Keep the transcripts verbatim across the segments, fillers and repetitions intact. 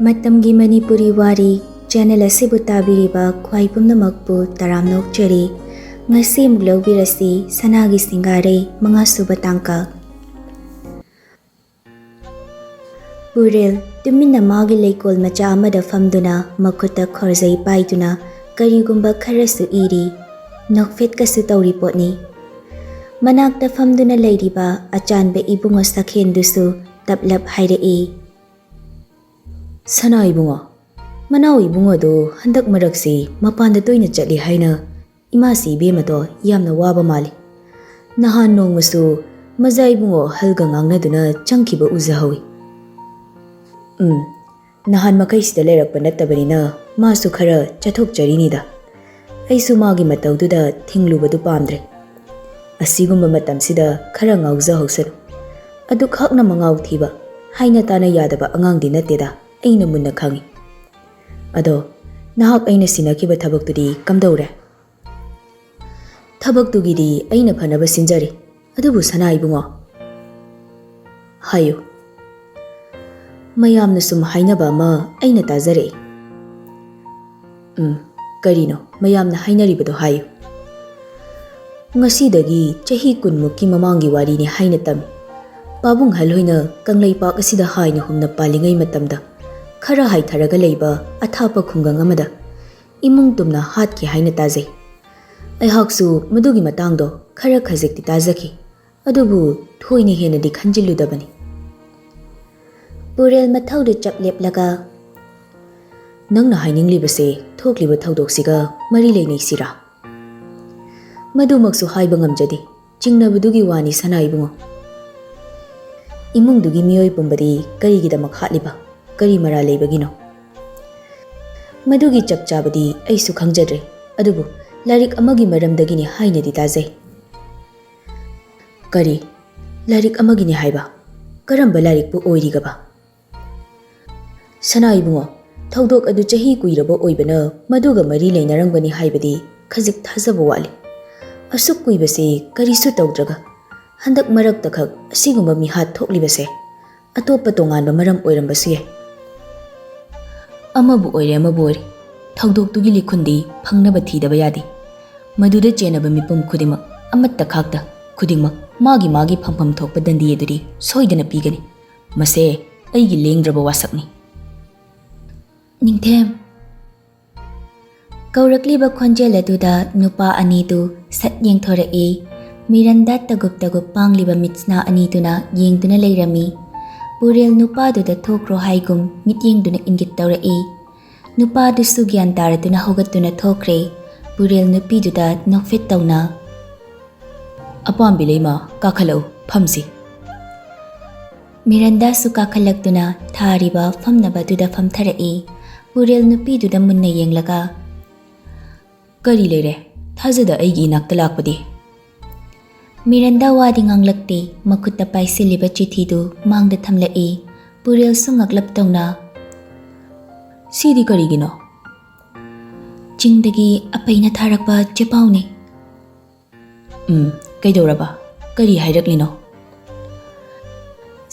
ꯃꯇꯝꯒꯤ ꯃꯅꯤꯄꯨꯔꯤ ꯋꯥꯔꯤ ꯆꯦꯅꯦꯜ ꯑꯁꯤꯕꯨ ꯇꯥꯕꯤꯔꯤꯕ ꯈ꯭ꯋꯥꯏ ꯄꯨꯝꯅꯃꯛꯄꯨ ꯇꯔꯥꯝꯅ ꯑꯣꯛꯆꯔꯤ꯫ ꯉꯁꯤ ꯑꯃꯨꯛ ꯂꯧꯕꯤꯔꯁꯤ ꯁꯅꯥꯒꯤ ꯁꯤꯡꯒꯥꯔꯩ ꯃꯉꯥꯁꯨꯕ ꯇꯥꯡꯀꯛ꯫ ꯄꯨꯔꯦꯜ ꯇꯨꯃꯤꯟꯅ ꯃꯥꯒꯤ ꯂꯩꯀꯣꯜ ꯃꯆꯥ ꯑꯃꯗ ꯐꯝꯗꯨꯅ ꯃꯈꯨꯠꯇ ꯈꯣꯔꯖꯩ ꯄꯥꯏꯗꯨꯅ ꯀꯔꯤꯒꯨꯝꯕ ꯈꯔꯁꯨ ꯏꯔꯤ꯫ ꯅꯣꯛꯐꯦꯠꯀꯁꯨ ꯇꯧꯔꯤ ꯄꯣꯠꯅꯤ꯫ ꯃꯅꯥꯛꯇ ꯐꯝꯗꯨꯅ ꯂꯩꯔꯤꯕ ꯑꯆꯥꯟꯕ ꯏꯕꯨꯡꯉꯣ ꯁꯈꯦꯟꯗꯨꯁꯨ ꯇꯞꯂꯞ ꯍꯥꯏꯔꯛꯏ꯫ ꯁꯅꯥ ꯏꯕꯨꯡꯉꯣ, ꯃꯅꯥꯎ ꯏꯕꯨꯡꯉꯣꯗꯣ ꯍꯟꯗꯛ ꯃꯔꯛꯁꯤ ꯃꯄꯥꯟꯗ ꯇꯣꯏꯅ ꯆꯠꯂꯤ ꯍꯥꯏꯅ ꯏꯃꯥꯁꯤ ꯏꯕꯦꯝꯃꯗꯣ ꯌꯥꯝꯅ ꯋꯥꯕ ꯃꯥꯜꯂꯤ꯫ ꯅꯍꯥꯟ ꯅꯣꯡꯃꯁꯨ ꯃꯖꯥ ꯏꯕꯨꯡꯉꯣ ꯑꯍꯜꯒ ꯉꯥꯡꯅꯗꯨꯅ ꯆꯪꯈꯤꯕ ꯎꯖꯍꯧꯏ꯫ ꯎꯝ, ꯅꯍꯥꯟ ꯃꯈꯩꯁꯤꯗ ꯂꯩꯔꯛꯄ ꯅꯠꯇꯕꯅꯤꯅ ꯃꯥꯁꯨ ꯈꯔ ꯆꯠꯊꯣꯛꯆꯔꯤꯅꯤꯗ꯫ ꯑꯩꯁꯨ ꯃꯥꯒꯤ ꯃꯇꯧꯗꯨꯗ ꯊꯤꯡꯂꯨꯕꯗꯨ ꯄꯥꯝꯗ꯭ꯔꯦ꯫ ꯑꯁꯤꯒꯨꯝꯕ ꯃꯇꯝꯁꯤꯗ ꯈꯔ ꯉꯥꯎꯖꯍꯧꯁꯅꯨ꯫ ꯑꯗꯨꯛ ꯍꯛꯅ ꯃꯉꯥꯎ ꯊꯤꯕ, ꯍꯥꯏꯅ ꯇꯥꯅ ꯌꯥꯗꯕ ꯑꯉꯥꯡꯗꯤ ꯅꯠꯇꯦꯗ ꯑꯩꯅ ꯃꯨꯟꯅ ꯈꯪꯏ꯫ ꯑꯗꯣ ꯅꯍꯥꯛ ꯑꯩꯅ ꯁꯤꯟꯅꯈꯤꯕ ꯊꯕꯛꯇꯨꯗꯤ ꯀꯝꯗꯧꯔꯦ? ꯊꯕꯛꯇꯨꯒꯤꯗꯤ ꯑꯩꯅ ꯐꯅꯕ ꯁꯤꯟꯖꯔꯦ꯫ ꯑꯗꯨꯕꯨ ꯁꯅꯥ ꯏꯕꯨꯡꯉꯣ, ꯍꯥꯏꯌꯨ꯫ ꯃꯌꯥꯝꯅ ꯁꯨꯝ ꯍꯥꯏꯅꯕ ꯑꯃ ꯑꯩꯅ ꯇꯥꯖꯔꯛꯏ꯫ ꯎꯝ, ꯀꯔꯤꯅꯣ ꯃꯌꯥꯝꯅ ꯍꯥꯏꯅꯔꯤꯕꯗꯣ ꯍꯥꯏꯌꯨ꯫ ꯉꯁꯤꯗꯒꯤ ꯆꯍꯤ ꯀꯨꯟꯃꯨꯛꯀꯤ ꯃꯃꯥꯡꯒꯤ ꯋꯥꯔꯤꯅꯤ ꯍꯥꯏꯅ ꯇꯝꯃꯤ꯫ ꯄꯥꯕꯨꯡ ꯑꯍꯜ ꯍꯣꯏꯅ ꯀꯪꯂꯩꯄꯥꯛ ꯑꯁꯤꯗ ꯍꯥꯏꯅ ꯍꯨꯝꯅ ꯄꯥꯜꯂꯤꯉꯩ ꯃꯇꯝꯗ ꯈꯔ ꯍꯥꯏꯊꯔꯒ ꯂꯩꯕ ꯑꯊꯥꯞꯄ ꯈꯨꯡꯒꯪ ꯑꯃꯗ ꯏꯃꯨꯡ ꯇꯨꯝꯅ ꯍꯥꯠꯈꯤ ꯍꯥꯏꯅ ꯇꯥꯖꯩ꯫ ꯑꯩꯍꯥꯛꯁꯨ ꯃꯗꯨꯒꯤ ꯃꯇꯥꯡꯗꯣ ꯈꯔ ꯈꯖꯤꯛꯇꯤ ꯇꯥꯖꯈꯤ, ꯑꯗꯨꯕꯨ ꯊꯣꯏꯅ ꯍꯦꯟꯅꯗꯤ ꯈꯟꯖꯤꯜꯂꯨꯗꯕꯅꯤ꯫ ꯄꯨꯔꯦꯜ ꯃꯊꯧꯗꯨ ꯆꯞ ꯂꯦꯞꯂꯒ, ꯅꯪꯅ ꯍꯥꯏꯅꯤꯡꯂꯤꯕꯁꯦ ꯊꯣꯛꯂꯤꯕ ꯊꯧꯗꯣꯛꯁꯤꯒ ꯃꯔꯤ ꯂꯩꯅꯩꯁꯤꯔꯥ? ꯃꯗꯨꯃꯛꯁꯨ ꯍꯥꯏꯕ ꯉꯝꯖꯗꯦ꯫ ꯆꯤꯡꯅꯕꯗꯨꯒꯤ ꯋꯥꯅꯤ ꯁꯅꯥ ꯏꯕꯨꯡꯉꯣ꯫ ꯏꯃꯨꯡꯗꯨꯒꯤ ꯃꯤꯑꯣꯏ ꯄꯨꯝꯕꯗꯤ ꯀꯔꯤꯒꯤꯗꯃꯛ ꯍꯥꯠꯂꯤꯕ? ꯀꯔꯤ ꯃꯔꯥꯜ ꯂꯩꯕꯒꯤꯅꯣ? ꯃꯗꯨꯒꯤ ꯆꯞ ꯆꯥꯕꯗꯤ ꯑꯩꯁꯨ ꯈꯪꯖꯗ꯭ꯔꯦ, ꯑꯗꯨꯕꯨ ꯂꯥꯏꯔꯤꯛ ꯑꯃꯒꯤ ꯃꯔꯝꯗꯒꯤꯅꯤ ꯍꯥꯏꯅꯗꯤ ꯇꯥꯖꯩ꯫ ꯀꯔꯤ? ꯂꯥꯏꯔꯤꯛ ꯑꯃꯒꯤꯅꯤ ꯍꯥꯏꯕ? ꯀꯔꯝꯕ ꯂꯥꯏꯔꯤꯛꯄꯨ ꯑꯣꯏꯔꯤꯒꯕ? ꯁꯅꯥ ꯏꯕꯨꯡꯉꯣ, ꯊꯧꯗꯣꯛ ꯑꯗꯨ ꯆꯍꯤ ꯀꯨꯏꯔꯕ ꯑꯣꯏꯕꯅ ꯃꯗꯨꯒ ꯃꯔꯤ ꯂꯩꯅꯔꯝꯒꯅꯤ ꯍꯥꯏꯕꯗꯤ ꯈꯖꯤꯛ ꯊꯥꯖꯕ ꯋꯥꯠꯂꯤ꯫ ꯑꯁꯨꯛ ꯀꯨꯏꯕꯁꯤ ꯀꯔꯤꯁꯨ ꯇꯧꯗ꯭ꯔꯒ ꯍꯟꯗꯛ ꯃꯔꯛꯇ ꯈꯛ ꯑꯁꯤꯒꯨꯝꯕ ꯃꯤꯍꯥꯠ ꯊꯣꯛꯂꯤꯕꯁꯦ ꯑꯇꯣꯞꯄ ꯇꯣꯉꯥꯟꯕ ꯃꯔꯝ ꯑꯣꯏꯔꯝꯕꯁꯨ ꯌꯥꯏ꯫ ꯑꯃꯕꯨ ꯑꯣꯏꯔꯦ, ꯑꯃꯕꯨ ꯑꯣꯏꯔꯦ, ꯊꯧꯗꯣꯛꯇꯨꯒꯤ ꯂꯤꯈꯨꯟꯗꯤ ꯐꯪꯅꯕ ꯊꯤꯗꯕ ꯌꯥꯗꯦ꯫ ꯃꯗꯨꯗ ꯆꯦꯟꯅꯕ ꯃꯤꯄꯨꯝ ꯈꯨꯗꯤꯡꯃꯛ, ꯑꯃꯠꯇ ꯈꯥꯛꯇ, ꯈꯨꯗꯤꯡꯃꯛ ꯃꯥꯒꯤ ꯃꯥꯒꯤ ꯐꯝꯐꯝ ꯊꯣꯛꯄ ꯗꯟꯗꯤ ꯑꯗꯨꯗꯤ ꯁꯣꯏꯗꯅ ꯄꯤꯒꯅꯤ꯫ ꯃꯁꯦ ꯑꯩꯒꯤ ꯂꯦꯡꯗ꯭ꯔꯕ ꯋꯥꯁꯛꯅꯤ꯫ ꯅꯤꯡꯊꯦꯝ꯫ ꯀꯧꯔꯛꯂꯤꯕ ꯈꯣꯟꯖꯦꯜ ꯑꯗꯨꯗ ꯅꯨꯄꯥ ꯑꯅꯤꯗꯨ ꯁꯠ ꯌꯦꯡꯊꯣꯔꯛꯏ꯫ ꯃꯤꯔꯟꯗꯥ ꯇꯒꯨꯞ ꯇꯒꯨꯞ ꯄꯥꯡꯂꯤꯕ ꯃꯤꯠꯁꯅꯥ ꯑꯅꯤꯗꯨꯅ ꯌꯦꯡꯗꯨꯅ ꯂꯩꯔꯝꯃꯤ꯫ ꯄꯨꯔꯦꯜ ꯅꯨꯄꯥꯗꯨꯗ ꯊꯣꯛꯈ꯭ꯔꯣ ꯍꯥꯏꯒꯨꯝ ꯃꯤꯠꯌꯦꯡꯗꯨꯅ ꯏꯪꯒꯤꯠ ꯇꯧꯔꯛꯏ꯫ ꯅꯨꯄꯥꯗꯨꯁꯨ ꯒ꯭ꯌꯥꯟ ꯇꯥꯔꯗꯨꯅ ꯍꯧꯒꯠꯇꯨꯅ ꯊꯣꯛꯈ꯭ꯔꯦ꯫ ꯄꯨꯔꯦꯜ ꯅꯨꯄꯤꯗꯨꯗ ꯅꯣꯛꯐꯦꯠ ꯇꯧꯅ, "ꯑꯄꯥꯝꯕꯤ ꯂꯩꯃ, ꯀꯥꯈꯠꯂꯛꯎ, ꯐꯝꯁꯤ꯫" ꯃꯤꯔꯟꯗꯥꯁꯨ ꯀꯥꯈꯠꯂꯛꯇꯨꯅ ꯊꯥꯔꯤꯕ ꯐꯝꯅꯕꯗꯨꯗ ꯐꯝꯊꯔꯛꯏ꯫ ꯄꯨꯔꯦꯜ ꯅꯨꯄꯤꯗꯨꯗ ꯃꯨꯟꯅ ꯌꯦꯡꯂꯒ, "ꯀꯔꯤ ꯂꯩꯔꯦ? ꯊꯥꯖꯗ ꯑꯩꯒꯤ ꯏꯅꯥꯛꯇ ꯂꯥꯛꯄꯗꯤ?" ꯃꯤꯔꯟꯗꯥ ꯋꯥꯗꯤ ꯉꯥꯡꯂꯛꯇꯦ, ꯃꯈꯨꯠꯇ ꯄꯥꯏꯁꯤꯜꯂꯤꯕ ꯆꯤꯊꯤꯗꯨ ꯃꯥꯡꯗ ꯊꯝꯂꯛꯏ꯫ ꯄꯨꯔꯦꯜꯁꯨ ꯉꯛꯂꯞ ꯇꯧꯅ, "ꯁꯤꯗꯤ ꯀꯔꯤꯒꯤꯅꯣ?" "ꯆꯤꯡꯗꯒꯤ ꯑꯄꯩꯅ ꯊꯥꯔꯛꯄ ꯆꯦꯄꯥꯎꯅꯤ꯫" "ꯎꯝ, ꯀꯩꯗꯧꯔꯕ? ꯀꯔꯤ ꯍꯥꯏꯔꯛꯂꯤꯅꯣ?"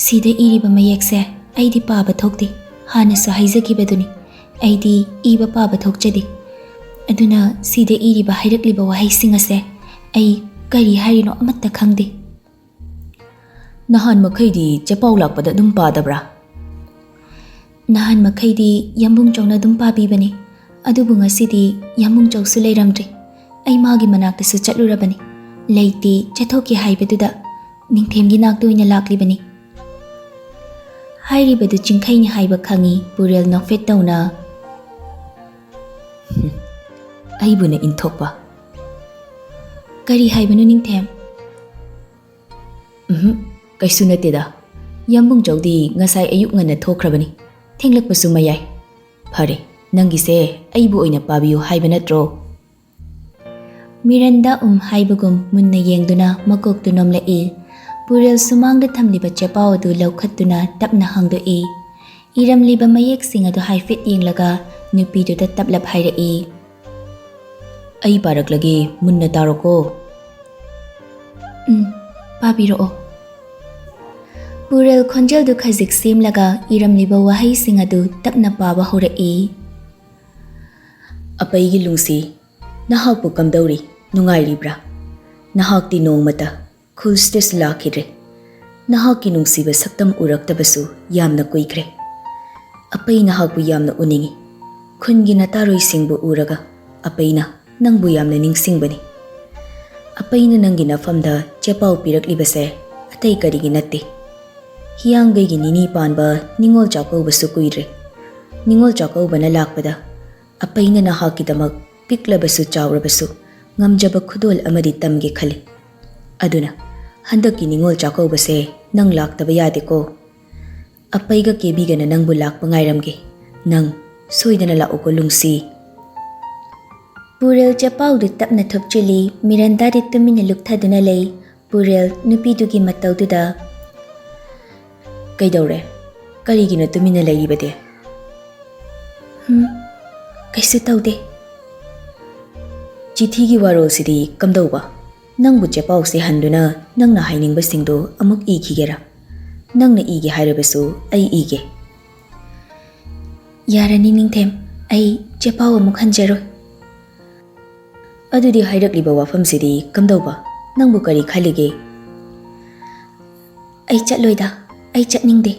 "ꯁꯤꯗ ꯏꯔꯤꯕ ꯃꯌꯦꯛꯁꯦ ꯑꯩꯗꯤ ꯄꯥꯕ ꯊꯣꯛꯇꯦ, ꯍꯥꯟꯅꯁꯨ ꯍꯥꯏꯖꯈꯤꯕꯗꯨꯅꯤ, ꯑꯩꯗꯤ ꯏꯕ ꯄꯥꯕ ꯊꯣꯛꯆꯗꯦ꯫ ꯑꯗꯨꯅ ꯁꯤꯗ ꯏꯔꯤꯕ, ꯍꯥꯏꯔꯛꯂꯤꯕ ꯋꯥꯍꯩꯁꯤꯡ ꯑꯁꯦ ꯑꯩ ꯀꯔꯤ ꯍꯥꯏꯔꯤꯅꯣ ꯑꯃꯠꯇ ꯈꯪꯗꯦ꯫" "ꯅꯍꯥꯟ ꯃꯈꯩꯗꯤ ꯆꯦꯄꯥꯎ ꯂꯥꯛꯄꯗ ꯑꯗꯨꯝ ꯄꯥꯗꯕ꯭ꯔꯥ?" "ꯅꯍꯥꯟ ꯃꯈꯩꯗꯤ ꯌꯥꯝꯕꯨꯡ ꯆꯧꯅ ꯑꯗꯨꯝ ꯄꯥꯕꯤꯕꯅꯤ, ꯑꯗꯨꯕꯨ ꯉꯁꯤꯗꯤ ꯌꯥꯝꯕꯨꯡ ꯆꯧꯁꯨ ꯂꯩꯔꯝꯗ꯭ꯔꯦ꯫ ꯑꯩ ꯃꯥꯒꯤ ꯃꯅꯥꯛꯇꯁꯨ ꯆꯠꯂꯨꯔꯕꯅꯤ, ꯂꯩꯇꯦ, ꯆꯠꯊꯣꯛꯀꯦ ꯍꯥꯏꯕꯗꯨꯗ ꯅꯤꯡꯊꯦꯝꯒꯤ ꯅꯥꯛꯇ ꯑꯣꯏꯅ ꯂꯥꯛꯂꯤꯕꯅꯤ꯫" ꯍꯥꯏꯔꯤꯕꯗꯨ ꯆꯤꯡꯈꯩꯅꯤ ꯍꯥꯏꯕ ꯈꯪꯏ꯫ ꯄꯨꯔꯦꯜ ꯅꯣꯛꯐꯦꯠ ꯇꯧꯅ, "ꯑꯩꯕꯨꯅ ꯏꯟꯊꯣꯛꯄ?" "ꯀꯔꯤ ꯍꯥꯏꯕꯅꯣ ꯅꯤꯡꯊꯦꯝ?" "ꯎꯝꯍꯨꯝ, ꯀꯩꯁꯨ ꯅꯠꯇꯦꯗ꯫ ꯌꯥꯝꯕꯨꯡ ꯆꯧꯗꯤ ꯉꯁꯥꯏ ꯑꯌꯨꯛ ꯉꯟꯅ ꯊꯣꯛꯈ꯭ꯔꯕꯅꯤ, ꯊꯦꯡꯂꯛꯄꯁꯨ ꯃꯌꯥꯏ꯫ ꯐꯔꯦ, ꯅꯪꯒꯤꯁꯦ ꯑꯩꯕꯨ ꯑꯣꯏꯅ ꯄꯥꯕꯤꯌꯨ ꯍꯥꯏꯕ ꯅꯠꯇ꯭ꯔꯣ?" ꯃꯤꯔꯟꯗꯥ ꯎꯝ ꯍꯥꯏꯕꯒꯨꯝ ꯃꯨꯟꯅ ꯌꯦꯡꯗꯨꯅ ꯃꯀꯣꯛꯇꯨ ꯅꯣꯝꯂꯛꯏ꯫ ꯄꯨꯔꯦꯜ ꯁꯨꯃꯥꯡꯗ ꯊꯝꯂꯤꯕ ꯆꯦꯄꯥꯎ ꯑꯗꯨ ꯂꯧꯈꯠꯇꯨꯅ ꯇꯞꯅ ꯍꯥꯡꯗꯣꯛꯏ꯫ ꯏꯔꯝꯂꯤꯕ ꯃꯌꯦꯛꯁꯤꯡ ꯑꯗꯨ ꯍꯥꯏꯐꯦꯠ ꯌꯦꯡꯂꯒ ꯅꯨꯄꯤꯗꯨꯗ ꯇꯞꯂꯞ ꯍꯥꯏꯔꯛꯏ, "ꯑꯩ ꯄꯥꯔꯛꯂꯒꯦ, ꯃꯨꯟꯅ ꯇꯥꯔꯣꯀꯣ꯫" "ꯎꯝ, ꯄꯥꯕꯤꯔꯛꯑꯣ꯫" ꯄꯨꯔꯦꯜ ꯈꯣꯟꯖꯦꯜꯗꯨ ꯈꯖꯤꯛ ꯁꯦꯝꯂꯒ ꯏꯔꯝꯂꯤꯕ ꯋꯥꯍꯩꯁꯤꯡ ꯑꯗꯨ ꯇꯞꯅ ꯄꯥꯕ ꯍꯧꯔꯛꯏ꯫ ꯑꯄꯩꯒꯤ ꯂꯨꯡꯁꯤ, ꯅꯍꯥꯛꯄꯨ ꯀꯝꯗꯧꯔꯤ? ꯅꯨꯡꯉꯥꯏꯔꯤꯕ꯭ꯔꯥ? ꯅꯍꯥꯛꯇꯤ ꯅꯣꯡꯃꯇ ꯈꯨꯜꯁꯤꯗꯁꯨ ꯂꯥꯛꯈꯤꯗ꯭ꯔꯦ꯫ ꯅꯍꯥꯛꯀꯤ ꯅꯨꯡꯁꯤꯕ ꯁꯛꯇꯝ ꯎꯔꯛꯇꯕꯁꯨ ꯌꯥꯝꯅ ꯀꯨꯏꯈ꯭ꯔꯦ꯫ ꯑꯄꯩ ꯅꯍꯥꯛꯄꯨ ꯌꯥꯝꯅ ꯎꯅꯤꯡꯏ꯫ ꯈꯨꯟꯒꯤ ꯅꯇꯥꯔꯣꯏꯁꯤꯡꯕꯨ ꯎꯔꯒ ꯑꯄꯩꯅ ꯅꯪꯕꯨ ꯌꯥꯝꯅ ꯅꯤꯡꯁꯤꯡꯕꯅꯤ꯫ ꯑꯄꯩꯅ ꯅꯪꯒꯤ ꯅꯐꯝꯗ ꯆꯦꯄꯥꯎ ꯄꯤꯔꯛꯂꯤꯕꯁꯦ ꯑꯇꯩ ꯀꯔꯤꯒꯤ ꯅꯠꯇꯦ꯫ ꯍꯤꯌꯥꯡꯒꯩꯒꯤ ꯅꯤꯅꯤ ꯄꯥꯟꯕ ꯅꯤꯉꯣꯜ ꯆꯥꯛꯀꯧꯕꯁꯨ ꯀꯨꯏꯗ꯭ꯔꯦ꯫ ꯅꯤꯉꯣꯜ ꯆꯥꯛꯀꯧꯕꯅ ꯂꯥꯛꯄꯗ ꯑꯄꯩꯅ ꯅꯍꯥꯛꯀꯤꯗꯃꯛ ꯄꯤꯛꯂꯕꯁꯨ ꯆꯥꯎꯔꯕꯁꯨ ꯉꯝꯖꯕ ꯈꯨꯗꯣꯜ ꯑꯃꯗꯤ ꯇꯝꯒꯦ ꯈꯜꯂꯤ꯫ ꯑꯗꯨꯅ ꯍꯟꯗꯛꯀꯤ ꯅꯤꯉꯣꯜ ꯆꯥꯛꯀꯧꯕꯁꯦ ꯅꯪ ꯂꯥꯛꯇꯕ ꯌꯥꯗꯦꯀꯣ꯫ ꯑꯄꯩꯒ ꯀꯦꯕꯤꯒꯅ ꯅꯪꯕꯨ ꯂꯥꯛꯄ ꯉꯥꯏꯔꯝꯒꯦ꯫ ꯅꯪ ꯁꯣꯏꯗꯅ ꯂꯥꯛꯎꯀꯣ ꯂꯨꯡꯁꯤ꯫ ꯄꯨꯔꯦꯜ ꯆꯦꯄꯥꯎꯗꯨ ꯇꯞꯅ ꯊꯨꯞꯆꯤꯜꯂꯤ꯫ ꯃꯤꯔꯟꯗꯥꯗꯤ ꯇꯨꯃꯤꯟꯅ ꯂꯨꯞꯊꯗꯨꯅ ꯂꯩ꯫ ꯄꯨꯔꯦꯜ ꯅꯨꯄꯤꯗꯨꯒꯤ ꯃꯇꯧꯗꯨꯗ, "ꯀꯩꯗꯧꯔꯦ? ꯀꯔꯤꯒꯤꯅꯣ ꯇꯨꯃꯤꯟꯅ ꯂꯩꯔꯤꯕꯗꯤ?" "ꯍꯨꯝ, ꯀꯩꯁꯨ ꯇꯧꯗꯦ꯫" "ꯆꯤꯊꯤꯒꯤ ꯋꯥꯔꯣꯜꯁꯤꯗꯤ ꯀꯝꯗꯧꯕ? ꯅꯪꯕꯨ ꯆꯦꯄꯥꯎꯁꯦ ꯍꯟꯗꯨꯅ ꯅꯪꯅ ꯍꯥꯏꯅꯤꯡꯕꯁꯤꯡꯗꯣ ꯑꯃꯨꯛ ꯏꯈꯤꯒꯦꯔꯥ? ꯅꯪꯅ ꯏꯒꯦ ꯍꯥꯏꯔꯕꯁꯨ ꯑꯩ ꯏꯒꯦ꯫" "ꯌꯥꯔꯅꯤ ꯅꯤꯡꯊꯦꯝ, ꯑꯩ ꯆꯦꯄꯥꯎ ꯑꯃꯨꯛ ꯍꯟꯖꯔꯣꯏ꯫" "ꯑꯗꯨꯗꯤ ꯍꯥꯏꯔꯛꯂꯤꯕ ꯋꯥꯐꯝꯁꯤꯗꯤ ꯀꯝꯗꯧꯕ? ꯅꯪꯕꯨ ꯀꯔꯤ ꯈꯜꯂꯤꯒꯦ?" "ꯑꯩ ꯆꯠꯂꯣꯏꯗ, ꯑꯩ ꯆꯠꯅꯤꯡꯗꯦ꯫"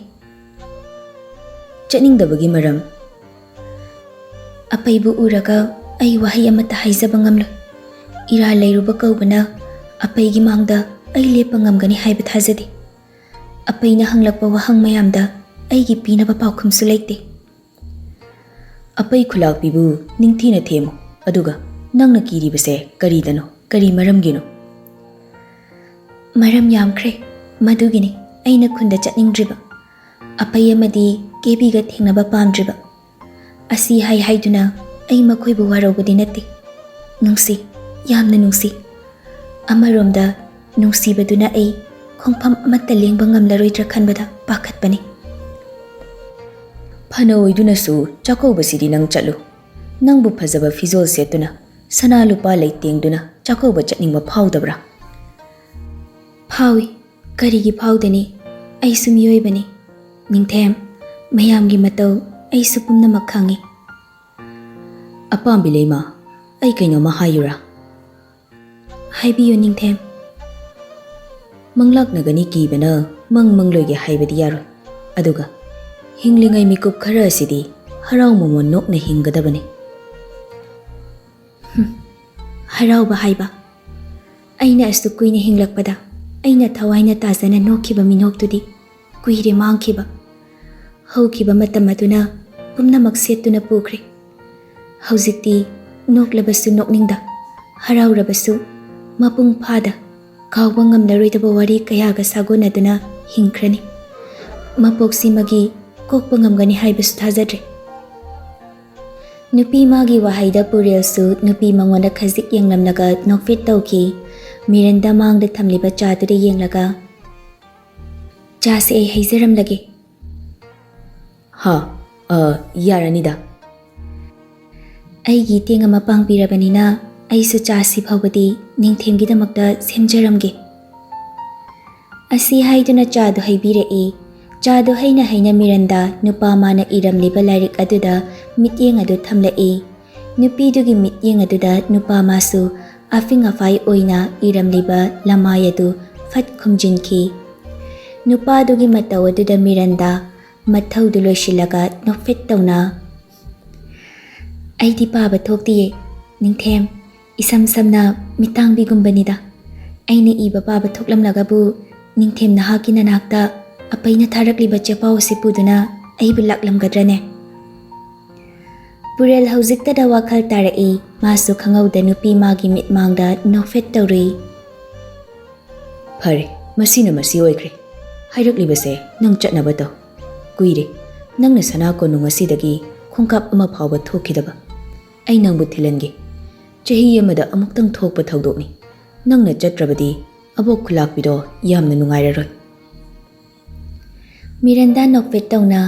"ꯆꯠꯅꯤꯡꯗꯕꯒꯤ ꯃꯔꯝ?" "ꯑꯄꯩꯕꯨ ꯎꯔꯒ ꯑꯩ ꯋꯥꯍꯩ ꯑꯃꯠꯇ ꯍꯥꯏꯖꯕ ꯉꯝꯂꯣꯏ꯫ ꯏꯔꯥꯜ ꯂꯩꯔꯨꯕ ꯀꯧꯕꯅ ꯑꯄꯩꯒꯤ ꯃꯥꯡꯗ ꯑꯩ ꯂꯦꯞꯄ ꯉꯝꯒꯅꯤ ꯍꯥꯏꯕ ꯊꯥꯖꯗꯦ꯫ ꯑꯄꯩꯅ ꯍꯪꯂꯛꯄ ꯋꯥꯍꯪ ꯃꯌꯥꯝꯗ ꯑꯩꯒꯤ ꯄꯤꯅꯕ ꯄꯥꯎꯈꯨꯝꯁꯨ ꯂꯩꯇꯦ꯫" "ꯑꯄꯩ ꯈꯨꯂꯥꯛꯄꯤꯕꯨ ꯅꯤꯡꯊꯤꯅ ꯊꯦꯝꯃꯨ꯫ ꯑꯗꯨꯒ ꯅꯪꯅ ꯀꯤꯔꯤꯕꯁꯦ ꯀꯔꯤꯗꯅꯣ? ꯀꯔꯤ ꯃꯔꯝꯒꯤꯅꯣ?" "ꯃꯔꯝ ꯌꯥꯝꯈ꯭ꯔꯦ꯫ ꯃꯗꯨꯒꯤꯅꯤ ꯑꯩꯅ ꯈꯨꯟꯗ ꯆꯠꯅꯤꯡꯗ꯭ꯔꯤꯕ꯫ ꯑꯄꯩ ꯑꯃꯗꯤ ꯀꯦꯕꯤꯒ ꯊꯦꯡꯅꯕ ꯄꯥꯝꯗ꯭ꯔꯤꯕ꯫ ꯑꯁꯤ ꯍꯥꯏ ꯍꯥꯏꯗꯨꯅ ꯑꯩ ꯃꯈꯣꯏꯕꯨ ꯋꯥꯔꯧꯕꯗꯤ ꯅꯠꯇꯦ꯫ ꯅꯨꯡꯁꯤ, ꯌꯥꯝꯅ ꯅꯨꯡꯁꯤ꯫ ꯑꯃꯔꯣꯝꯗ ꯅꯨꯡꯁꯤꯕꯗꯨꯅ ꯑꯩ ꯈꯣꯡꯐꯝ ꯑꯃꯠꯇ ꯂꯦꯡꯕ ꯉꯝꯂꯔꯣꯏꯗ꯭ꯔꯥ ꯈꯟꯕꯗ ꯄꯥꯈꯠꯄꯅꯤ꯫" "ꯐꯅ ꯑꯣꯏꯗꯨꯅꯁꯨ ꯆꯥꯛꯀꯧꯕꯁꯤꯗꯤ ꯅꯪ ꯆꯠꯂꯨ꯫ ꯅꯪꯕꯨ ꯐꯖꯕ ꯐꯤꯖꯣꯜ ꯁꯦꯠꯇꯨꯅ, ꯁꯅꯥ ꯂꯨꯄꯥ ꯂꯩꯇꯦꯡꯗꯨꯅ ꯆꯥꯛꯀꯧꯕ ꯆꯠꯅꯤꯡꯕ ꯐꯥꯎꯗꯕ꯭ꯔꯥ?" "ꯐꯥꯎꯏ꯫ ꯀꯔꯤꯒꯤ ꯐꯥꯎꯗꯅꯤ? ꯑꯩꯁꯨ ꯃꯤꯑꯣꯏꯕꯅꯤ, ꯅꯤꯡꯊꯦꯝ꯫ ꯃꯌꯥꯝꯒꯤ ꯃꯇꯧ ꯑꯩꯁꯨ ꯄꯨꯝꯅꯃꯛ ꯈꯪꯏ꯫ ꯑꯄꯥꯝꯕꯤ ꯂꯩꯃ, ꯑꯩ ꯀꯩꯅꯣꯝꯃ ꯍꯥꯏꯌꯨꯔꯥ? ꯍꯥꯏꯕꯤꯌꯨ, ꯅꯤꯡꯊꯦꯝ꯫ ꯃꯪꯂꯥꯛꯅꯒꯅꯤ ꯀꯤꯕꯅ ꯃꯪ ꯃꯪꯂꯣꯏꯒꯦ ꯍꯥꯏꯕꯗꯤ ꯌꯥꯔꯣꯏ꯫ ꯑꯗꯨꯒ ꯍꯤꯡꯂꯤꯉꯩ ꯃꯤꯀꯨꯞ ꯈꯔ ꯑꯁꯤꯗꯤ ꯍꯔꯥꯎ ꯃꯃꯣꯟ ꯅꯣꯛꯅ ꯍꯤꯡꯒꯗꯕꯅꯤ꯫ ꯍꯨꯝ, ꯍꯔꯥꯎꯕ ꯍꯥꯏꯕ꯫ ꯑꯩꯅ ꯑꯁꯨꯛ ꯀꯨꯏꯅ ꯍꯤꯡꯂꯛꯄꯗ ꯑꯩꯅ ꯊꯋꯥꯏꯅ ꯇꯥꯖꯅ ꯅꯣꯛꯈꯤꯕ ꯃꯤꯅꯣꯛꯇꯨꯗꯤ ꯀꯨꯏꯔꯦ ꯃꯥꯡꯈꯤꯕ꯫ ꯍꯧꯈꯤꯕ ꯃꯇꯝ ꯑꯗꯨꯅ ꯄꯨꯝꯅꯃꯛ ꯁꯦꯠꯇꯨꯅ ꯄꯨꯈ꯭ꯔꯦ꯫ ꯍꯧꯖꯤꯛꯇꯤ ꯅꯣꯛꯂꯕꯁꯨ ꯅꯣꯛꯅꯤꯡꯗ, ꯍꯔꯥꯎꯔꯕꯁꯨ ꯃꯄꯨꯡ ꯐꯥꯗ, ꯀꯥꯎꯕ ꯉꯝꯂꯔꯣꯏꯗꯕ ꯋꯥꯔꯤ ꯀꯌꯥꯒ ꯁꯥꯒꯣꯟꯅꯗꯨꯅ ꯍꯤꯡꯈ꯭ꯔꯅꯤ꯫ ꯃꯄꯣꯛꯁꯤꯃꯒꯤ ꯀꯣꯛꯄ ꯉꯝꯒꯅꯤ ꯍꯥꯏꯕꯁꯨ ꯊꯥꯖꯗ꯭ꯔꯦ꯫ ꯅꯨꯄꯤ ꯃꯥꯒꯤ ꯋꯥꯍꯩꯗ ꯄꯨꯔꯦꯜꯁꯨ ꯅꯨꯄꯤ ꯃꯉꯣꯟꯗ ꯈꯖꯤꯛ ꯌꯦꯡꯂꯝꯂꯒ ꯅꯣꯛꯐꯦꯠ ꯇꯧꯈꯤ꯫ ꯃꯤꯔꯟꯗꯥ ꯃꯥꯡꯗ ꯊꯝꯂꯤꯕ ꯆꯥꯗꯨꯗ ꯌꯦꯡꯂꯒ, "ꯆꯥꯁꯦ ꯑꯩ ꯍꯩꯖꯔꯝꯂꯒꯦ꯫" "ꯍꯥ, ꯑ, ꯌꯥꯔꯅꯤꯗ꯫ ꯑꯩꯒꯤ ꯏꯇꯦꯡ ꯑꯃ ꯄꯥꯡꯕꯤꯔꯕꯅꯤꯅ ꯑꯩꯁꯨ ꯆꯥꯁꯤ ꯐꯥꯎꯕꯗꯤ ꯅꯤꯡꯊꯦꯝꯒꯤꯗꯃꯛꯇ ꯁꯦꯝꯖꯔꯝꯒꯦ꯫" ꯑꯁꯤ ꯍꯥꯏꯗꯨꯅ ꯆꯥꯗꯨ ꯍꯩꯕꯤꯔꯛꯏ꯫ ꯆꯥꯗꯨ ꯍꯩꯅ ꯍꯩꯅ ꯃꯤꯔꯟꯗꯥ ꯅꯨꯄꯥ ꯃꯥꯅ ꯏꯔꯝꯂꯤꯕ ꯂꯥꯏꯔꯤꯛ ꯑꯗꯨꯗ ꯃꯤꯠꯌꯦꯡ ꯑꯗꯨ ꯊꯝꯂꯛꯏ꯫ ꯅꯨꯄꯤꯗꯨꯒꯤ ꯃꯤꯠꯌꯦꯡ ꯑꯗꯨꯗ ꯅꯨꯄꯥ ꯃꯥꯁꯨ ꯑꯐꯤꯡ ꯑꯐꯥꯏ ꯑꯣꯏꯅ ꯏꯔꯝꯂꯤꯕ ꯂꯃꯥꯏ ꯑꯗꯨ ꯐꯠ ꯈꯨꯝꯖꯤꯟꯈꯤ꯫ ꯅꯨꯄꯥꯗꯨꯒꯤ ꯃꯇꯧ ꯑꯗꯨꯗ ꯃꯤꯔꯟꯗꯥ ꯃꯊꯧꯗꯨ ꯂꯣꯏꯁꯤꯜꯂꯒ ꯅꯣꯛꯐꯦꯠ ꯇꯧꯅ, "ꯑꯩꯗꯤ ꯄꯥꯕ ꯊꯣꯛꯇꯤꯌꯦ, ꯅꯤꯡꯊꯦꯝ꯫ ꯏꯁꯝ ꯁꯝꯅ ꯃꯤꯇꯥꯡꯕꯤꯒꯨꯝꯕꯅꯤꯗ꯫ ꯑꯩꯅ ꯏꯕ ꯄꯥꯕ ꯊꯣꯛꯂꯝꯂꯒꯕꯨ ꯅꯤꯡꯊꯦꯝ ꯅꯍꯥꯛꯀꯤ ꯅꯅꯥꯛꯇ ꯑꯄꯩꯅ ꯊꯥꯔꯛꯂꯤꯕ ꯆꯦꯄꯥꯎ ꯑꯁꯤ ꯄꯨꯗꯨꯅ ꯑꯩꯕꯨ ꯂꯥꯛꯂꯝꯒꯗ꯭ꯔꯅꯦ?" ꯄꯨꯔꯦꯜ ꯍꯧꯖꯤꯛꯇꯗ ꯋꯥꯈꯜ ꯇꯥꯔꯛꯏ꯫ ꯃꯥꯁꯨ ꯈꯪꯍꯧꯗ ꯅꯨꯄꯤ ꯃꯥꯒꯤ ꯃꯤꯠꯃꯥꯡꯗ ꯅꯣꯛꯐꯦꯠ ꯇꯧꯔꯨꯏ꯫ "ꯐꯔꯦ, ꯃꯁꯤꯅ ꯃꯁꯤ ꯑꯣꯏꯈ꯭ꯔꯦ꯫ ꯍꯥꯏꯔꯛꯂꯤꯕꯁꯦ ꯅꯪ ꯆꯠꯅꯕ ꯇꯧ꯫ ꯀꯨꯏꯔꯦ ꯅꯪꯅ ꯁꯅꯥ ꯀꯣꯅꯨꯡ ꯑꯁꯤꯗꯒꯤ ꯈꯣꯡꯀꯥꯞ ꯑꯃ ꯐꯥꯎꯕ ꯊꯣꯛꯈꯤꯗꯕ꯫ ꯑꯩ ꯅꯪꯕꯨ ꯊꯤꯜꯍꯟꯒꯦ꯫ ꯆꯍꯤ ꯑꯃꯗ ꯑꯃꯨꯛꯇꯪ ꯊꯣꯛꯄ ꯊꯧꯗꯣꯛꯅꯤ꯫ ꯅꯪꯅ ꯆꯠꯇ꯭ꯔꯕꯗꯤ ꯑꯕꯣꯛ ꯈꯨꯂꯥꯛꯄꯤꯗꯣ ꯌꯥꯝꯅ ꯅꯨꯡꯉꯥꯏꯔꯔꯣꯏ꯫" ꯃꯤꯔꯟꯗꯥ ꯅꯣꯛꯐꯦꯠ ꯇꯧꯅ,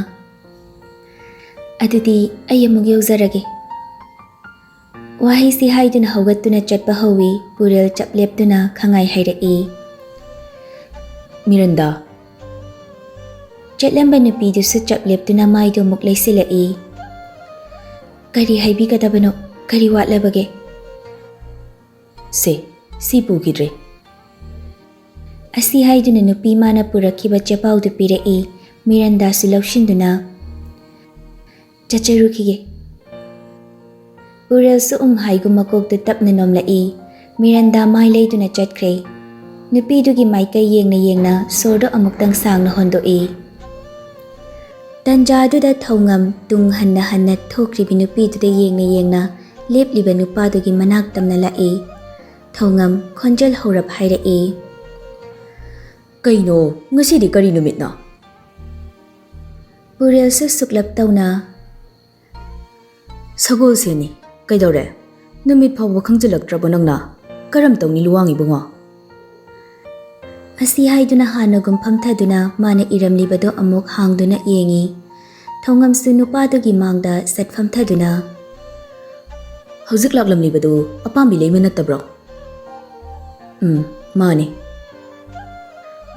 "ꯑꯗꯨꯗꯤ ꯑꯩ ꯑꯃꯨꯛ ꯌꯧꯖꯔꯒꯦ꯫" ꯋꯥꯍꯩꯁꯤ ꯍꯥꯏꯗꯨꯅ ꯍꯧꯒꯠꯇꯨꯅ ꯆꯠꯄ ꯍꯧꯏ꯫ ꯄꯨꯔꯦꯜ ꯆꯞ ꯂꯦꯞꯇꯨꯅ ꯈꯪꯉꯥꯏ ꯍꯥꯏꯔꯛꯏ꯫ "ꯃꯤꯔꯟꯗꯥ, ꯆꯠꯂꯝꯕ ꯅꯨꯄꯤꯗꯨꯁꯨ ꯆꯞ ꯂꯦꯞꯇꯨꯅ ꯃꯥꯏꯗꯨ ꯑꯃꯨꯛ ꯂꯩꯁꯤꯜꯂꯛꯏ꯫ "ꯀꯔꯤ ꯍꯥꯏꯕꯤꯒꯗꯕꯅꯣ? ꯀꯔꯤ ꯋꯥꯠꯂꯕꯒꯦ?" "ꯁꯦ, ꯁꯤ ꯄꯨꯈꯤꯗ꯭ꯔꯦ꯫" ꯑꯁꯤ ꯍꯥꯏꯗꯨꯅ ꯅꯨꯄꯤ ꯃꯥꯅ ꯄꯨꯔꯛꯈꯤꯕ ꯆꯦꯄꯥꯎꯗꯨ ꯄꯤꯔꯛꯏ꯫ ꯃꯤꯔꯟꯗꯥꯁꯨ ꯂꯧꯁꯤꯟꯗꯨꯅ, "ꯆꯠꯆꯔꯨꯈꯤꯒꯦ꯫" ꯄꯨꯔꯦꯜꯁꯨ ꯎꯝ ꯍꯥꯏꯒꯨꯝ ꯃꯀꯣꯛꯇꯨ ꯇꯞꯅ ꯅꯣꯝꯂꯛꯏ꯫ ꯃꯤꯔꯟꯗꯥ ꯃꯥꯏ ꯂꯩꯗꯨꯅ ꯆꯠꯈ꯭ꯔꯦ꯫ ꯅꯨꯄꯤꯗꯨꯒꯤ ꯃꯥꯏꯀꯩ ꯌꯦꯡꯅ ꯌꯦꯡꯅ ꯁꯣꯔꯗꯣ ꯑꯃꯨꯛꯇꯪ ꯁꯥꯡꯅ ꯍꯣꯟꯗꯣꯛꯏ꯫ ꯇꯟꯖꯥꯗꯨꯗ ꯊꯧꯉꯝ ꯇꯨꯡ ꯍꯟꯅ ꯍꯟꯅ ꯊꯣꯛꯈ꯭ꯔꯤꯕꯤ ꯅꯨꯄꯤꯗꯨꯗ ꯌꯦꯡꯅ ꯌꯦꯡꯅ ꯂꯦꯞꯂꯤꯕ ꯅꯨꯄꯥꯗꯨꯒꯤ ꯃꯅꯥꯛ ꯇꯝꯅ ꯂꯥꯛꯏ꯫ ꯊꯧꯉꯝ ꯈꯣꯟꯖꯦꯜ ꯍꯧꯔꯞ ꯍꯥꯏꯔꯛꯏ꯫ "ꯀꯩꯅꯣ, ꯉꯁꯤꯗꯤ ꯀꯔꯤ ꯅꯨꯃꯤꯠꯅꯣ?" ꯄꯨꯔꯦꯜꯁꯨ ꯁꯨꯛꯂꯞ ꯇꯧꯅ, "ꯁꯒꯣꯜꯁꯦꯟꯅꯤ꯫ ꯀꯩꯗꯧꯔꯦ? ꯅꯨꯃꯤꯠ ꯐꯥꯎꯕ ꯈꯪꯖꯤꯜꯂꯛꯇ꯭ꯔꯕꯣ ꯅꯪꯅ? ꯀꯔꯝ ꯇꯧꯅꯤ ꯂꯨꯋꯥꯡ ꯏꯕꯨꯡꯉꯣ?" ꯑꯁꯤ ꯍꯥꯏꯗꯨꯅ ꯍꯥꯟꯅꯒꯨꯝ ꯐꯝꯊꯗꯨꯅ ꯃꯥꯅ ꯏꯔꯝꯂꯤꯕꯗꯣ ꯑꯃꯨꯛ ꯍꯥꯡꯗꯨꯅ ꯌꯦꯡꯏ꯫ ꯊꯧꯉꯝꯁꯨ ꯅꯨꯄꯥꯗꯨꯒꯤ ꯃꯥꯡꯗ ꯁꯠ ꯐꯝꯊꯗꯨꯅ, "ꯍꯧꯖꯤꯛ ꯂꯥꯛꯂꯝꯂꯤꯕꯗꯨ ꯑꯄꯥꯝꯕꯤ ꯂꯩꯃ ꯅꯠꯇꯕ꯭ꯔꯣ?" "ꯎꯝ, ꯃꯥꯅꯤ꯫"